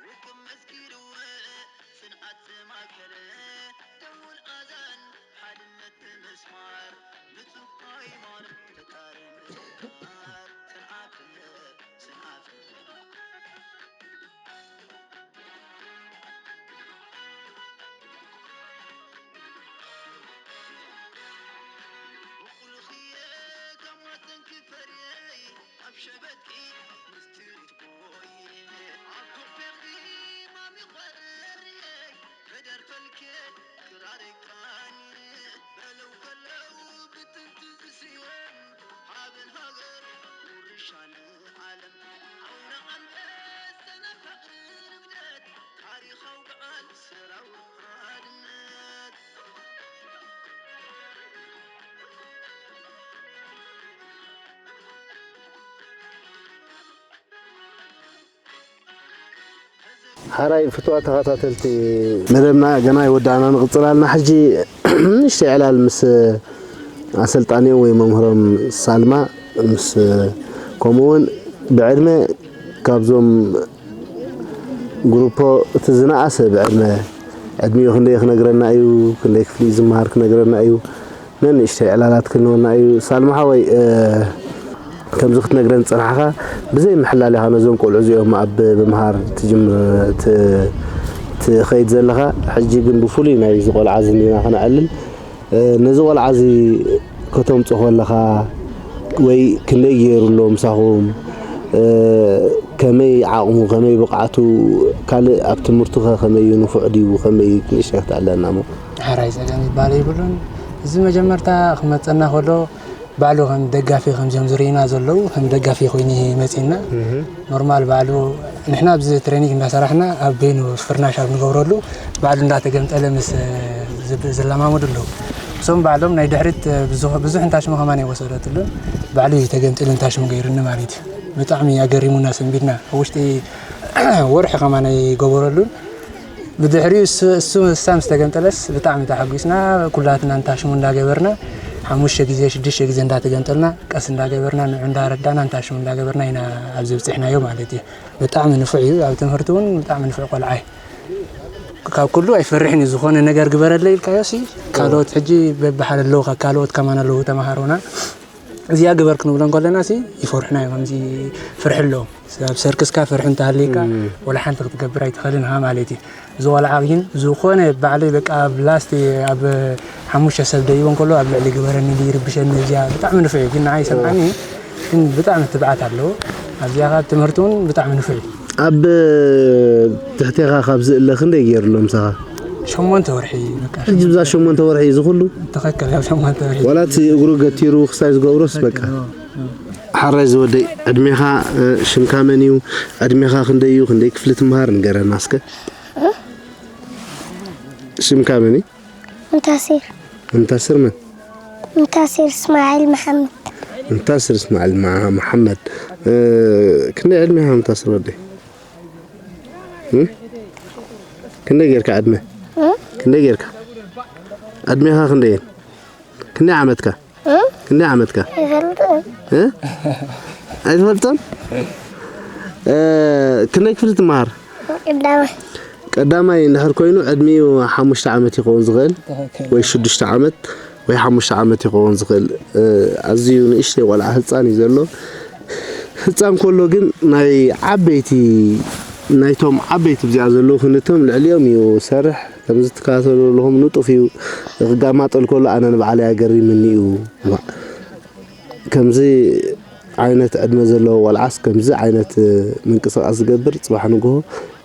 ውቅብ መስጊድ እውን ጽንዓት ዘማከለ፣ ደወል ኣዛን ሓድነት ብምስማር፣ ንጹህ ሃይማኖት ፈጣሪ ምዝካር። ሰንዓፈ፣ ሰንዓፈ። ብቑልኽየ ካብ ማፀንኪ ፈርየይ፣ ኣብ ሸበጥኪ ምስትሪት ቦይ፣ ኣብ ኮፔኺ ማሚ ኾርየይ፣ ከደርፈልኪ ክራረይ ቃኒ፣ በለው ከለው ብጥንቲ ዝስየም፣ ሃበን ሃገር ውርሻ ንዓለም፣ ኣውነ ኣንበሳ ናይ ፍቕሪ ርግደት፣ ታሪኻዊ በዓል ሰራዊት ሓድነት። ሓራይ ፍትዋ ተኸታተልቲ መደብና ገና ይወዳእና ንቕጽል ኣልና። ሕጂ ንእሽተይ ዕላል ምስ ኣሰልጣኒኦም ወይ መምህሮም ሳልማ ምስ ከምኡውን ብዕድመ ካብዞም ግሩፖ እቲ ዝነኣሰ ብዕድመ፣ ዕድሚኡ ክንደይ ክነግረና እዩ፣ ክንደይ ክፍሊ እዩ ዝመሃር ክነግረና እዩ። ነንእሽተይ ዕላላት ክህልወና እዩ። ሳልማ ሓወይ፣ እ፣ ከምዚ ክትነግረን ዝጸናሕካ፣ ብዘይ ምሕላል ኢኻ ነዞም ቆልዑ እዚኦም ኣብ ምምሃር ትጅምር፣ ት-፣ ትኸይድ ዘለኻ። ሕጂ ግን ብፍሉይ ናይዚ ቆልዓ እዚ እንዲና ክነዕልል። እ፣ ነዚ ቆልዓ እዚ ከተምጽኦ ከለኻ ወይ ክንደይ ገይሩ ኣሎ ምሳኹም? እ፣ ከመይ ዓቕሙ፣ ከመይ ብቕዓቱ፣ ካልእ ኣብ ትምህርቱ ከ ከመይ እዩ፣ ንፉዕ ድዩ፣ ከመይ እዩ? ንእሽተይ ክትዕለና እሞ። ሕራይ ጸገም ይባል የብሉን። እዚ መጀመርታ ክመጸና ከሎ ባዕሉ ከም ደጋፊ ከምዚኦም ዝርእዩና ዘለዉ ከም ደጋፊ ኮይኑ እዩ መጺና። እህ። ኖርማል ባዕሉ ንሕና ኣብዚ ትሬኒንግ እንዳሰራሕና ኣብ በይኑ ፍርናሽ ኣብ ንገብረሉ ባዕሉ እንዳተገምጠለ ምስ ዝብ-፣ ዝለማመዱ ኣለዉ። እሶም ባዕሎም ናይ ድሕሪት ብዙ-፣ ብዙሕ እንታሽሙ ከማን ኣይወሰደትሉን። ባዕሉ እዩ ተገምጢሉ እንታሽሙ ገይሩኒ ማለት እዩ። ብጣዕሚ ኣገሪሙና ሰንቢድና። ኣብ ውሽጢ ወርሒ ከማን ኣይገበረሉን። ብድሕሪኡ እሱ፣ እሱ፣ እሳ ምስ ተገምጠለስ ብጣዕሚ ተሓጒስና። ኩላትና እንታሽሙ እንዳገበርና፣ ሓሙሽተ ግዜ፣ ሽዱሽተ ግዜ እንዳተገምጠልና፣ ቀስ እንዳገበርና፣ ንዑ እንዳረዳና፣ እንታሽሙ እንዳገበርና ኢና ኣብዚ ብጺሕናዮ ማለት እዩ። ብጣዕሚ ንፉዕ እዩ። ኣብ ትምህርቲ እውን ብጣዕሚ ንፉዕ ቆልዓ እዩ። ካብ ኩሉ ኣይፈርሕን እዩ። ዝኾነ ነገር ግበረለይ ኢልካዮ ሲ፣ ካልኦት ሕጂ በብሓደ ኣለዉ፣ ካልኦት ከማን ኣለዉ ተማሃሮና። እዚኣ ግበር ክንብሎ እንከለና ሲ ይፈርሑና እዮም። ከምዚ ፍርሒ ኣለዎም። ኣብ ሰርክስካ ፍርሒ እንተሃልየካ እም። ወላ ሓንቲ ክትገብር ኣይትኽእልን ኢኻ ማለት እዩ። እዚ ቆልዓ ግን ዝኾነ ባዕለይ በቃ ኣብ ላስት ኣብ ሓሙሽተ ሰብ ደይቦ እንከሎ ኣብ ልዕሊ ግበረኒ ኢሉ ይርብሸኒ። እዚኣ ብጣዕሚ ንፉዕ እዩ፣ ግን ንዓይ ሰምዓኒ ግን ብጣዕሚ ትብዓት ኣለዎ። ኣብዚኣ ካብ ትምህርቲ እውን ብጣዕሚ ንፉዕ እዩ። ኣብ ትሕቴኻ ካብ ዝእለ ክንደይ ገይሩ ኣሎ ምሳኻ? ሸሞንተ ወርሒ በቃ። ሕጂ ብዛ ሸሞንተ ወርሒ እዚ ኩሉ? ትኽክል፣ ኣብ ሸሞንተ ወርሒ። ዋላ እቲ እግሩ ገቲሩ ክሳይ ዝገብሮስ በቃ። ትኽክል፣ ኦ፣ ኦ። ሓራይ ዝወደይ፣ ዕድሜኻ፣ እ፣ ሽምካ መን እዩ? ዕድሜኻ ክንደይ እዩ? ክንደይ ክፍሊ ትምሃር? ንገረና እስከ። ሽምካ መን እዩ? ሙንታሲር። ሙንታሲር መን? ሙንታሲር እስማዒል መሓመድ። ሙንታሲር እስማዒል መዓ-፣ መሓመድ። እ፣ ክንደይ ዕድሜኻ ሙንታሲር ወደይ? እ? ክንደይ ጌርካ ዕድመ? እ? ክንደይ ጌርካ? ዕድሜኻ ክንደይ? ክንደይ ዓመትካ? እ? ክንደይ ዓመትካ? ኣይፈልጥን። እ? ኣይትፈልጦን? እ፣ ክንደይ ክፍሊ ትመሃር? ቀዳማይ። ቀዳማይ እንድሕር ኮይኑ ዕድሚኡ ሓሙሽተ ዓመት ይኸውን ዝኽእል ትኽክል። ወይ ሽዱሽተ ዓመት ወይ ሓሙሽተ ዓመት ይኸውን ዝኽእል። እ፣ ኣዝዩ ንእሽተይ ቆልዓ ህጻን እዩ ዘሎ። ክጻን ከሎ ግን ናይ ዓበይቲ፣ ናይቶም ዓበይቲ ብዚኣ ዘለዉ ክንድቶም ልዕሊኦም እዩ ሰርሕ። ከምዚ ትከታተሉ ኣለኹም፣ ንጡፍ እዩ። ክጋማጠል ከሎ ኣነ ንባዕለይ ኣገሪምኒ እዩ። ዋ፣ ከምዚ ዓይነት ዕድመ ዘለዎ ቆልዓስ ከምዚ ዓይነት ምንቅስቓስ ዝገብር፣ ጽባሕ ንግሆ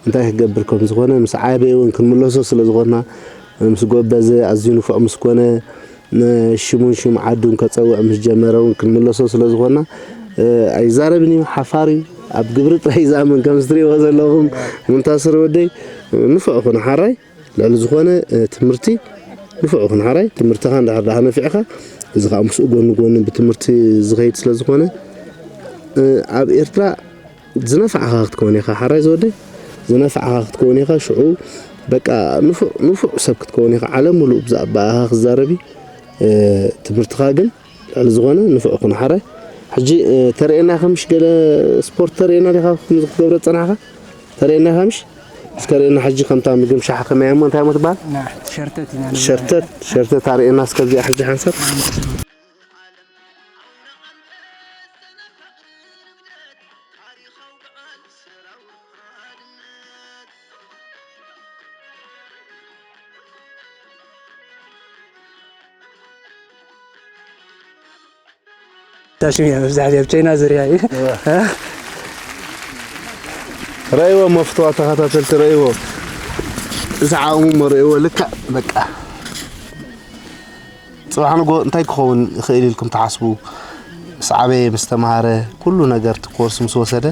እንታይ ክገብር ከም ዝኾነ ምስ ዓበየ እውን ክንምለሶ ስለ ዝኾንና፣ ምስ ጎበዘ፣ ኣዝዩ ንፉዕ ምስ ኮነ፣ ሽሙን ሽም ዓዱን ከጸውዕ ምስ ጀመረ እውን ክንምለሶ ስለ ዝኾንና፣ እ፣ ኣይዛረብን እዩ፣ ሓፋር እዩ። ኣብ ግብሪ ጥራይ እዩ ዝኣምን። ከም እትሪእዎ ዘለኹም፣ ሙንታስር ወደይ ንፉዕ ኩን ሓራይ፣ ልዕሊ ዝኾነ፣ እ፣ ትምህርቲ ንፉዕ ኩን ሓራይ። ትምህርትኻ እንድሕር ደኣ ነፊዕካ፣ እዚ ኸኣ ምስኡ ጎኒ ጎኒ ብትምህርቲ ዝኸይድ ስለ ዝኾነ፣ እ፣ ኣብ ኤርትራ ዝነፋዕኻ ክትከውን ኢኻ፣ ሓራይ ዝወደይ፣ ዝነፋዕኻ ክትከውን ኢኻ። ሽዑ በቃ ንፉዕ፣ ንፉዕ ሰብ ክትከውን ኢኻ። ዓለም ሙሉእ ብዛዕባኻ ክዛረብ እዩ። እ፣ ትምህርትኻ ግን ልዕሊ ዝኾነ ንፉዕ ኩን ሓራይ። ሕጂ፣ እ፣ ተርእየና ከምሽ ገለ ስፖርት ተርእየና ዲኻ፣ ከምዚ ክትገብሮ ዝጸናሕካ? ተርእየና ከምሽ? እስከ ርእየና ሕጂ ከምታ ምግብ ሻሓ ከመይ እሞ እንታይ እሞ ትበሃል? ና፣ ሸርተት ኢና ንብላ። ሸርተት፣ ሸርተት ኣርእየና እስከ እዚኣ ሕጂ ሓንሳብ። ታሽም እያ መብዛሕትኡ ኣብ ቻይና ዙርያ እዩ። እወ። እ? ረእይዎ፣ መፍትዋ ተኸታተልቲ ረእይዎ። እዚ ዓቕሙ እሞ ረእይዎ፣ ልክዕ በቃ። ጽባሕ ንግሆ እንታይ ክኸውን ይኽእል ኢልኩም ትሓስቡ? ምስ ዓበየ፣ ምስ ተማሃረ፣ ኩሉ ነገር እቲ ኮርስ ምስ ወሰደ፣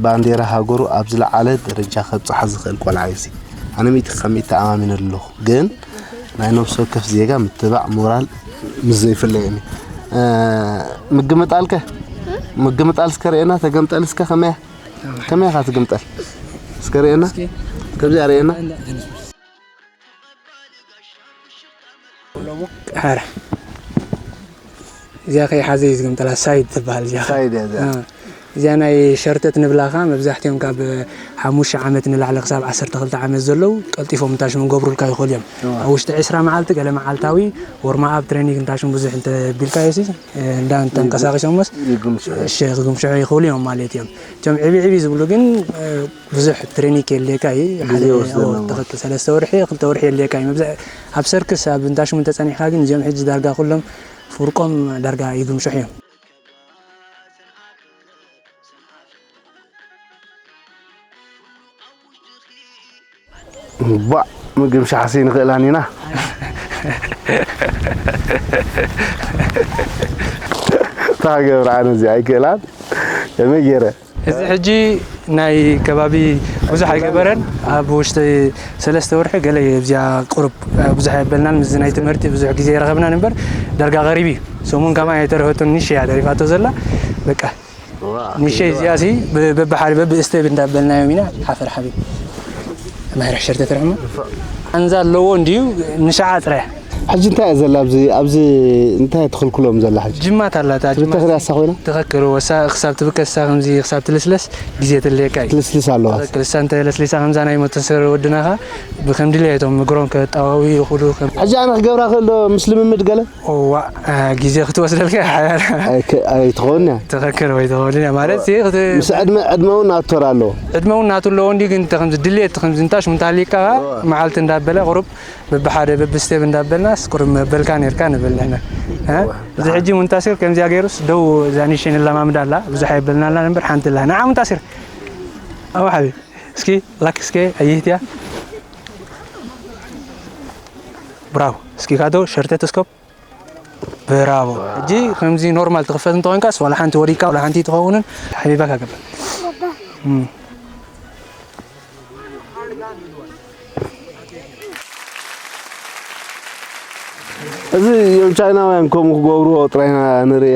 ባንዴራ ሃገሩ ኣብ ዝለዓለ ደረጃ ከብጽሓ ዝኽእል ቆልዓ እዩ። ኣነ ሚእቲ ካብ ሚእቲ ተኣማሚነሉ ኣለኹ። ግን ናይ ነፍሲ ወከፍ ዜጋ ምትባዕ ሞራል ምስ ዘይፍለየኒ፣ እ፣ ምግምጣልከ? ምግምጣል እስከ ርእየና፣ ተገምጠል እስከ ከመያ? ከመያ ኢኻ ትግምጠል? እስከ ርእየና። እስኪ። ከምዚኣ ርእየና። ሓረ። እዚኣ ከይሓዘ እዩ ዝግምጠላ፣ ሳይድ ትበሃል እዚኣ። ሳይድ እያ እዚኣ። እ። እዚኣ ናይ ሸርተት ንብላ ኸዓ መብዛሕትኦም ካብ ሓሙሽተ ዓመት ንላዕሊ ክሳብ ዓሰርተ ክልተ ዓመት ዘለዉ ቀልጢፎም እንታሽሙ ክገብሩልካ ይኽእሉ እዮም። እዋ። ኣብ ውሽጢ ዕስራ መዓልቲ ገለ መዓልታዊ ወርማ ኣብ ትሬኒንግ እንታሽሙ ብዙሕ እንተ ቢልካዮ ሲ፣ እ፣ እንዳ እንተንቀሳቒሶሞስ ይጉምሽሑ። እሺ፣ ክጉምሽሑ ይኽእሉ እዮም ማለት እዮም። እቶም ዕብይ ዕብይ ዝብሉ ግን፣ እ፣ ብዙሕ ትሬኒንግ የድልየካ እዩ። ግዜ ሓደ፣ ይወስደና ኦ፣ ማለት። ትኽክል፣ ሰለስተ ወርሒ፣ ክልተ ወርሒ የድልየካ እዩ። መብዛ-፣ ኣብ ሰርክስ፣ ኣብ እንታሽሙ እንተጸኒሕካ ግን እዚኦም ሕጂ ዳርጋ ኩሎም ፍርቆም ዳርጋ ይግምሽሑ እዮም። ባዕ፣ ምግምሻሕሲ ንኽእላን ኢና። እታ ገብረ ኣነ እዚኣ ኣይክእላን። ከመይ ገይረ? እዚ ሕጂ ናይ ከባቢ ብዙሕ ኣይገበረን። ኣብ ውሽጢ ሰለስተ ወርሒ ገለ እዚኣ ቁሩብ ብዙሕ ኣይበልናን። ምስዚ ናይ ትምህርቲ ብዙሕ ግዜ ኣይረኸብናን እምበር ዳርጋ ቀሪቡ እዩ። ሰሙን ከማን ኣይተረፈቶን፣ ንእሽተይ እያ ተሪፋቶ ዘላ። በቃ ዋ፣ ንእሽተይ እዚኣ ሲ ብ-፣ በብሓደ በብእስቴፕ እንዳበልናዮም ኢና። ሓፈር ሓቢብ መህርሕ ሸርተ ትርሕሞ ኣንዛ ኣለዎ እንድዩ ንሽዓ ጥራይ። ሕጂ እንታይ እያ ዘላ ኣብዚ፣ ኣብዚ እንታይ ትኽልክሎም ዘላ ሕጂ? ጅማት ኣላታ፣ ክልተ ጅማት ክልተ እሳ ኮይና? ትኸክል፣ ወሳ ክሳብ ትብከሳ ከምዚ ክሳብ ትልስለስ ግዜ ትልየካ እዩ። ትልስልስ ኣለዋ። ትኽክል፣ እሳ እንተ ለስሊሳ ከምዛ ናይ ሞተሰር ወድናኻ ብከም ድልየቶም እግሮም ከጣዋዊ ይኹሉ ከም ኣጂ ኣነ ክገብራ ክእል ዶ ምስ ልምምድ ገለ? እዋ፣ አ፣ ግዜ ክትወስደልካ እያ ሓያል። ኣይክ-፣ ኣይትኸውን እያ። ትኽክል ወይ ትኸውን እያ ማለት እዋ። እዚ ክት-፣ ምስ ዕድመ፣ ዕድመ እውን ኣቶር ኣለዎ። ዕድመ እውን ናቱ ኣለዎ እንዲ ግን እንተ ከምዚ ድልየት ከምዚ እንታሽ ምንታሊካ እዋ። መዓልቲ እንዳበለ ቁሩብ በብሓደ በብስቴፕ እንዳበልናስ ቁሩብ መበልካ ነርካ ንብል ንሕና። እ? እዋ። እዚ ሕጂ ሙንታሲር ከምዚኣ ገይሩስ ደው እዛ ንእሽተይ ንለማምዳ ኣላ። ብዙሕ ኣይበልናላ እምበር ሓንቲ ኣላ። ንዓ ሙንታሲር። ኣዋ ሓቢብ። እስኪ ላክ እስኪ ኣየህትያ። ብራቮ። እስኪ ካቶ ሸርተ ተስኮብ። ብራቮ። ሕጂ ከምዚ ኖርማል ትኽፈት እንተኾንካስ ዋላ ሓንቲ ወዲቃ ዋላ ሓንቲ ትኸውንን ሓቢባካ ገበር። እም። እዚ እዮም ቻይናውያን ከምኡ ክገብርዎ ጥራይ ኢና ንርኢ።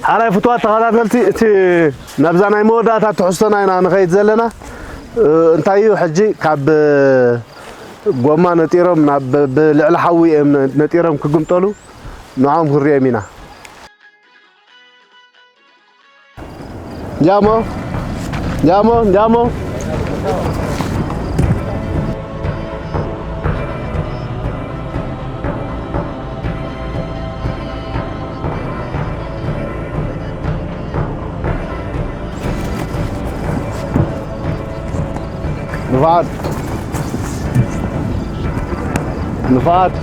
ሓራይ ፍትዋት ተኸታተልቲ፣ እቲ ናብዛ ናይ መወዳእታ ትሕዝቶና ኢና ንኸይድ ዘለና። እ፣ እንታይ እዩ ሕጂ ካብ፣ እ፣ ጎማ ነጢሮም ናብ፣ ብ-፣ ብልዕሊ ሓዊ እዮም ነ-፣ ነጢሮም ክግምጠሉ ንዖም ክንሪኦም ኢና። ጃሞ፣ ጃሞ፣ ጃሞ። ንፋዓት፣ ንፋዓት።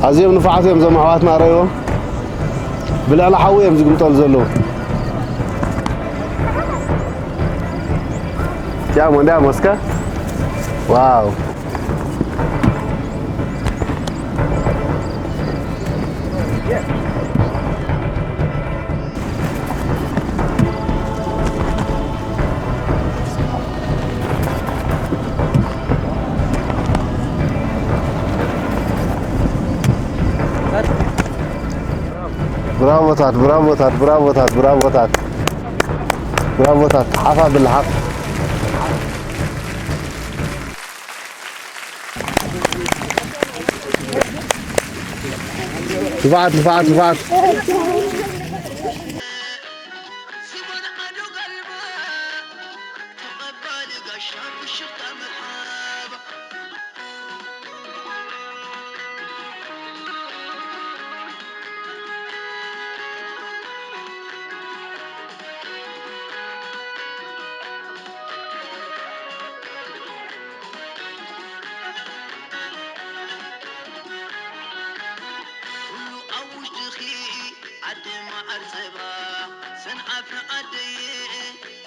ኣዝዮም ንፋዓት እዮም እዞም ኣሕዋትና፣ ረእይዎም። ብልዕሊ ሓዊ እዮም ዝግምጠሉ ዘለዉ። እንዲያሞ፣ እንዲያሞ እስከ። ዋው። ብራቮታት፣ ብራቮታት፣ ብራቮታት፣ ብራቮታት፣ ብራቮታት። ሓፍ ኣብላ፣ ሓፍ። ንፋዓት፣ ንፋዓት፣ ንፋዓት። ኩሉ ኣብ ውሽጥኺ ዓዲ መዓር ጸባ፣ ሰንዓፈ ዓደየ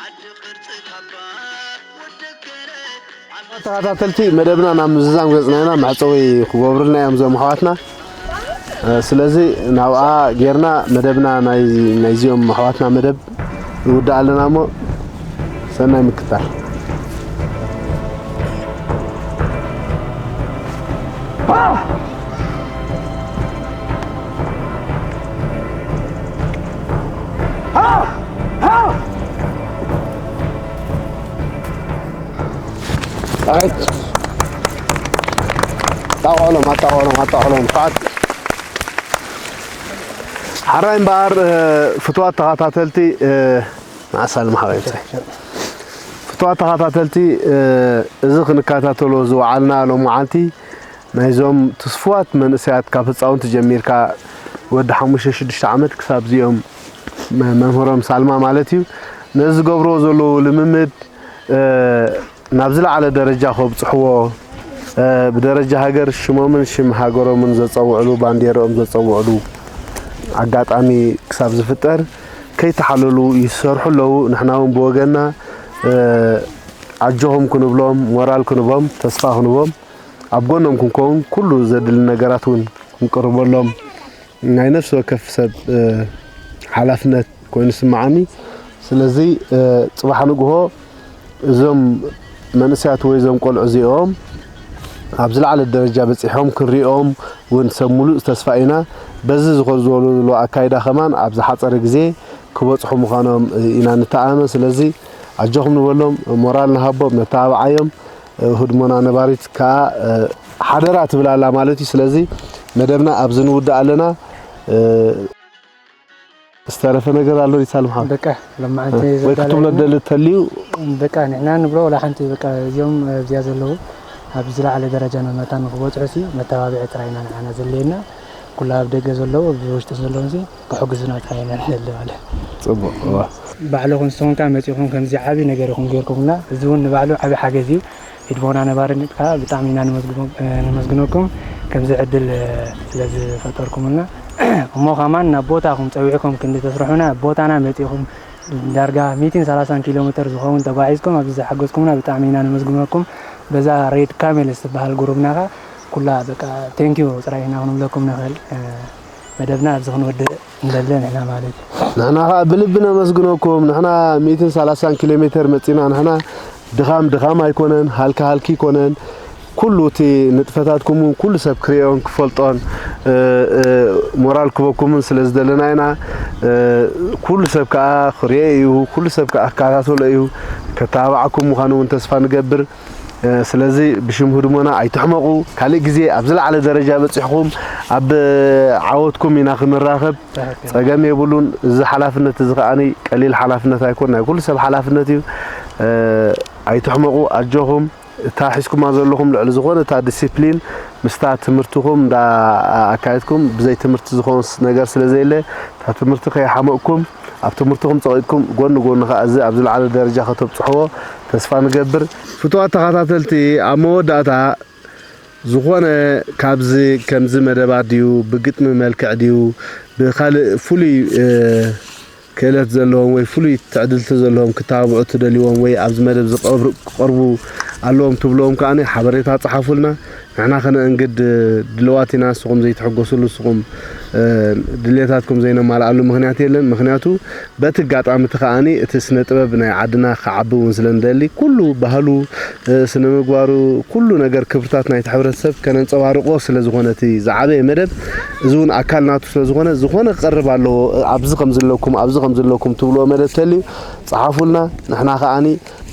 ዓዲ ቅርጺ ካባ፣ ወደከረ ዓዲ ተኸታተልቲ መደብና ናብ ምዝዛም ገጽና ኢና። መዕጸዊ ክገብሩልና እዮም እዞም ኣሕዋትና። እ፣ ስለዚ ናብኣ ጌርና መደብና ናይ፣ ናይዚኦም ኣሕዋትና መደብ ንውዳእ ኣለና እሞ ሰናይ ምክታል። ኣይ፣ ኣጣቕዕሎም፣ ኣጣቕዕሎም፣ ኣጣቕዕሎም። ፋት። ሓራይ እምበኣር፣ እ፣ ፍትዋት ተኸታተልቲ፣ እ፣ መዓስ ኣልምሓ ወይምሳይ? ፍትዋት ተኸታተልቲ፣ እ፣ እዚ ክንከታተሎ ዝወዓልና ሎምዓንቲ ናይዞም ትስፉዋት መንእሰያት ካብ ህፃውንቲ ጀሚርካ ወዲ ሓሙሽተ ሽዱሽተ ዓመት ክሳብ እዚኦም መ-፣ መምህሮም ሳልማ ማለት እዩ። ነዚ ዝገብርዎ ዘለዉ ልምምድ፣ እ፣ ናብ ዝለዓለ ደረጃ ከብጽሕዎ፣ እ፣ ብደረጃ ሃገር ሽሞምን ሽም ሃገሮምን ዘጸውዕሉ፣ ባንዴርኦም ዘጸውዕሉ ኣጋጣሚ ክሳብ ዝፍጠር ከይተሓለሉ ይሰርሑ ኣለዉ። ንሕና እውን ብወገንና፣ እ፣ ኣጆኹም ክንብሎም፣ ሞራል ክንቦም፣ ተስፋ ክንቦም፣ ኣብ ጎኖም ክንከውን ኩሉ ዘድሊ ነገራት እውን ክንቅርበሎም ናይ ነፍሲ ወከፍ ሰብ፣ እ፣ ሓላፍነት ኮይኑ ይስምዓኒ። ስለዚ፣ እ፣ ጽባሕ ንግሆ እዞም መንእሰያት ወይ እዞም ቆልዑ እዚኦም ኣብ ዝለዓለ ደረጃ በጺሖም ክንሪኦም እውን ሰብ ሙሉእ ተስፋ ኢና። በዚ ዝኸዱ ዝበሉ ዘለዉ ኣካይዳ ከማን ኣብ ዝሓጸረ ግዜ ክበጽሑ ምዃኖም፣ እ፣ ኢና ንተኣማመን። ስለዚ ኣጆኹም ንበሎም፣ ሞራል ንሃቦም፣ ነተባብዓዮም። እ፣ ህድሞና ነባሪት ከኣ፣ እ፣ ሓደራ ትብል ኣላ ማለት እዩ። ስለዚ መደብና ኣብዚ ንውድእ ኣለና። እ፣ ዝተረፈ ነገር ኣሎ ሪሳል መሓመድ? በቃ፣ ሎማዓንቲ ወይ ክትብሎ ዘዳለና ደሊ ተልዩ? በቃ፣ ንሕና ንብሎ ወላ ሓንቲ፣ በቃ፣ እዚኦም ኣብዚኣ ዘለዉ፣ ኣብ ዝለዓለ ደረጃ ናብ መታን ንክበጽሑ ሲ፣ መተባብዒ ጥራይ ኢና ንዓና ዘድልየና። ኩሉ ኣብ ደገ ዘለዉ፣ ኣብ ውሽጢ ዘለዉ ሲ፣ ክሕግዙና ጥራይ ኢና ንደሊ ማለት። ጽቡቕ፣ እዋ። ባዕልኹም ንስኹም ከኣ መጺኹም ከምዚ ዓቢ ነገር ኢኹም ጌርኩምና። እዚ እውን ንባዕሉ ዓቢ ሓገዝ እዩ። ህድሞና ነባሪት ከኣ ብጣዕሚ ኢና ንመስግኖ-፣ ነመስግነኩም፣ ከምዚ ዕድል ስለ ዝፈጠርኩምልና። እሞ ከማን ናብ ቦታኹም ጸዊዕኩም ክንዲ ተስርሑና፣ ቦታና መጺኹም ዳርጋ ሚእትን ሰላሳን ኪሎ ሜተር ዝኸውን ተጓዒዝኩም ኣብዚ ዝሓገዝኩምና ብጣዕሚ ኢና ነመስግነኩም። በዛ ሬድ ካሜል እትበሃል ጉሩብና ከኣ ኩላ በቃ ቴንኪዩ ጥራይ ኢና ክንብለኩም ንኽእል። መደብና ኣብዚ ክንወድእ ንደሊ ንሕና ማለት እዩ። ንሕና ኸኣ ብልቢ ነመስግነኩም። ንሕና ሚእትን ሰላሳን ኪሎ ሜተር መጺና፣ ንሕና ድኻም ድኻም ኣይኮነን፣ ሃልኪ ሃልኪ ኣይኮነን። ኩሉ እቲ ንጥፈታትኩም እውን ኩሉ ሰብ ክርእዮን ክፈልጦን፣ እ፣ እ፣ ሞራል ክበኩምን ስለ ዝደለና ኢና። እ፣ ኩሉ ሰብ ከኣ ክሪኦ እዩ፣ ኩሉ ሰብ ከኣ ክከታተሎ እዩ። ከተባብዓኩም ምዃኑ እውን ተስፋ ንገብር። እ፣ ስለዚ ብሽም ህድሞና ኣይትሕመቑ። ካልእ ግዜ ኣብ ዝለዓለ ደረጃ በጺሕኩም ኣብ ዓወትኩም ኢና ክንራኸብ። ትኽክል። ጸገም የብሉን። እዚ ሓላፍነት እዚ ከኣኒ ቀሊል ሓላፍነት ኣይኮን፣ ናይ ኩሉ ሰብ ሓላፍነት እዩ። እ፣ ኣይትሕመቑ፣ ኣጆኹም። እታ ሒዝኩማ ዘለኹም ልዕሊ ዝኾነ እታ ዲሲፕሊን ምስታ ትምህርትኹም እንዳ ኣካየድኩም፣ ብዘይ ትምህርቲ ዝኾንስ ነገር ስለ ዘየለ፣ እታ ትምህርቲ ከይሓመቕኩም፣ ኣብ ትምህርትኹም ጸቒጥኩም፣ ጎኒ ጎኒ ከኣ እዚ ኣብ ዝለዓለ ደረጃ ከተብጽሕዎ ተስፋ ንገብር። ፍቱዋት ተኸታተልቲ፣ ኣብ መወዳእታ ዝኾነ ካብዚ ከምዚ መደባት ድዩ፣ ብግጥሚ መልክዕ ድዩ፣ ብኻልእ ፍሉይ፣ እ፣ ክእለት ዘለዎም ወይ ፍሉይ ትዕድልቲ ዘለዎም ክተባብዑ ትደልይዎም ወይ ኣብዚ መደብ ዝቐብሩ-፣ ክቐርቡ ኣለዎም ትብልዎም ከኣ ሓበሬታ ጸሓፉልና። ንሕና ከነእንግድ ድልዋት ኢና። ንስኹም ዘይትሕጎስሉ፣ ንስኹም፣ እ፣ ድሌታትኩም ዘይነማልኣሉ ምኽንያት የለን። ምኽንያቱ በቲ ኣጋጣሚ እቲ ከኣ እቲ ስነ ጥበብ ናይ ዓድና ክዓቢ እውን ስለ ንደሊ፣ ኩሉ ባህሉ፣ እ፣ ስነ ምግባሩ፣ ኩሉ ነገር ክብርታት ናይቲ ሕብረተሰብ ከነንጸባርቆ ስለ ዝኾነ እቲ ዝዓበየ መደብ፣ እዚ እውን ኣካል ናቱ ስለ ዝኾነ፣ ዝኾነ ክቐርብ ኣለዎ፣ ኣብዚ ከም ዘለኩም፣ ኣብዚ ከም ዘለኩም ትብልዎ መደብ ተልዩ፣ ጸሓፉልና። ንሕና ከኣ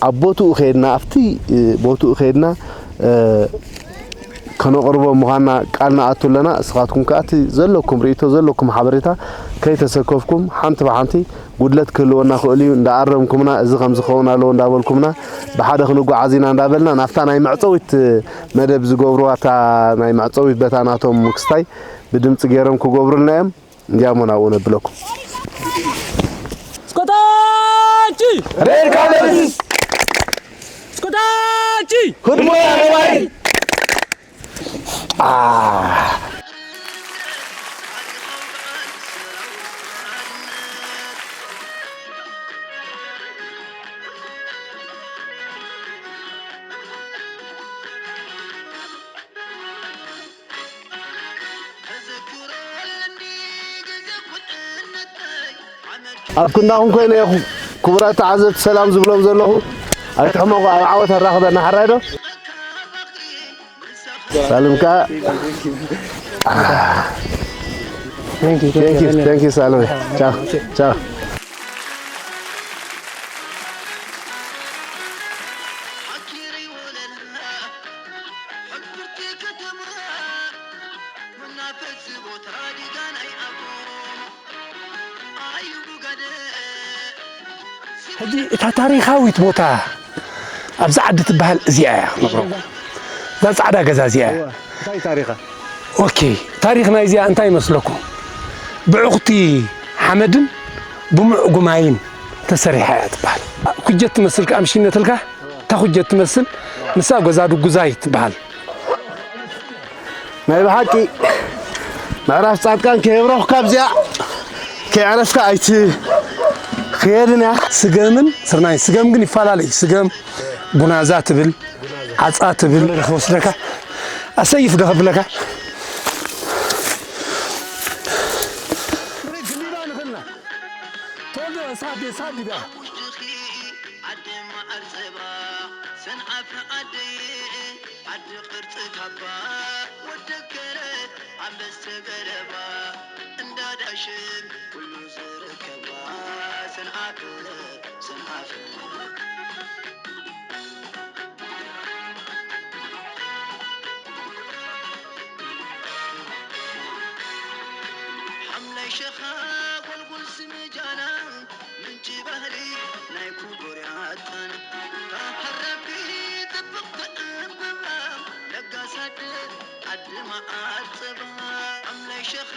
ኣብ ቦትኡ ከይድና፣ ኣብቲ፣ እ፣ ቦትኡ ከይድና፣ እ፣ ከነቕርቦ ምዃንና ቃል ንኣቱ ኣለና። እስኻትኩም ከኣ እቲ ዘለኩም ርእይቶ፣ ዘለኩም ሓበሬታ ከይተሰከፍኩም፣ ሓንቲ ብሓንቲ ጉድለት ክህልወና ክእል እዩ እንዳኣረምኩምና፣ እዚ ከም ዝኸውን ኣለዎ እንዳበልኩምና፣ ብሓደ ክንጓዓዝ ኢና እንዳበልና፣ ናብታ ናይ መዕጸዊት መደብ ዝገብርዋ፣ እታ ናይ መዕጸዊት በታ ናቶም ክስታይ ብድምጺ ገይሮም ክገብሩልና እዮም። እንዲያሞ ናብኡ ነብለኩም። ስኮታቺ! ሬድ ካለርስ! ስኮታቺ! ሁድሞና ነባሪ! ኣብ ክንዳኹም ኮይነ እየ ክቡራት ተዓዘብቲ ሰላም ዝብሎም ዘለኹ። ኣይትሕመቑ፣ ኣብ ዓወት ኣራኽበና። ሓራይ ዶ? ሳልም ከኣ Thank you, thank you, thank you, Salome. Ciao, ciao. ሕጂ እታ ታሪኻዊት ቦታ ኣብዚ ዓዲ ትበሃል እዚኣ እያ ክነግረኩም። እዛ ጻዕዳ ገዛ እዚኣ እያ። እወ፣ እንታይ ታሪኻ? ኦኬ፣ ታሪኽ ናይዚኣ እንታይ ይመስለኩም? ብዕኹቲ ሓመድን ብሙዕ ጉማይን ተሰሪሓ እያ ትበሃል። ኩጀት ትመስል ከኣ ምሽነትልካ፣ እታ ኩጀት ትመስል ንሳ ገዛ ድጉዛይ ትበሃል። ናይ ብሓቂ ምዕራፍ ጻድቃን ከየብረኹካ ኣብዚኣ ከየዕረፍካ ኣይትኽየድን እያ። ስገምን ስርናይን፣ ስገም ግን ይፈላለ እዩ። ስገም ጉናዛ ትብል፣ ዓጻ ትብል። ክወስደካ ኣሰይፍ ዶ ከብለካ? ተወልዶ ሳዲ ሳዲ ዳ ዓዲ መዓር ጸባ ሰንዓፈ ዓደየ ዓዲ ቅርጺ ካባ ወደከረ ኣንበስተ ገለባ እንዳ ዳሽን ኩሉ ዝርከባ ሰንዓፈ ሰንዓፈ ሓምላይ ሸኻ ጎልጎል ስምጃና ምንጪ ባህሊ ናይ ኩቡር ኣጣን ታሃረቢ ጥብቕቲ ዕምብባ ለጋስ ኣደ ዓዲ መዓር ጸባ ሓምላይ ሸኻ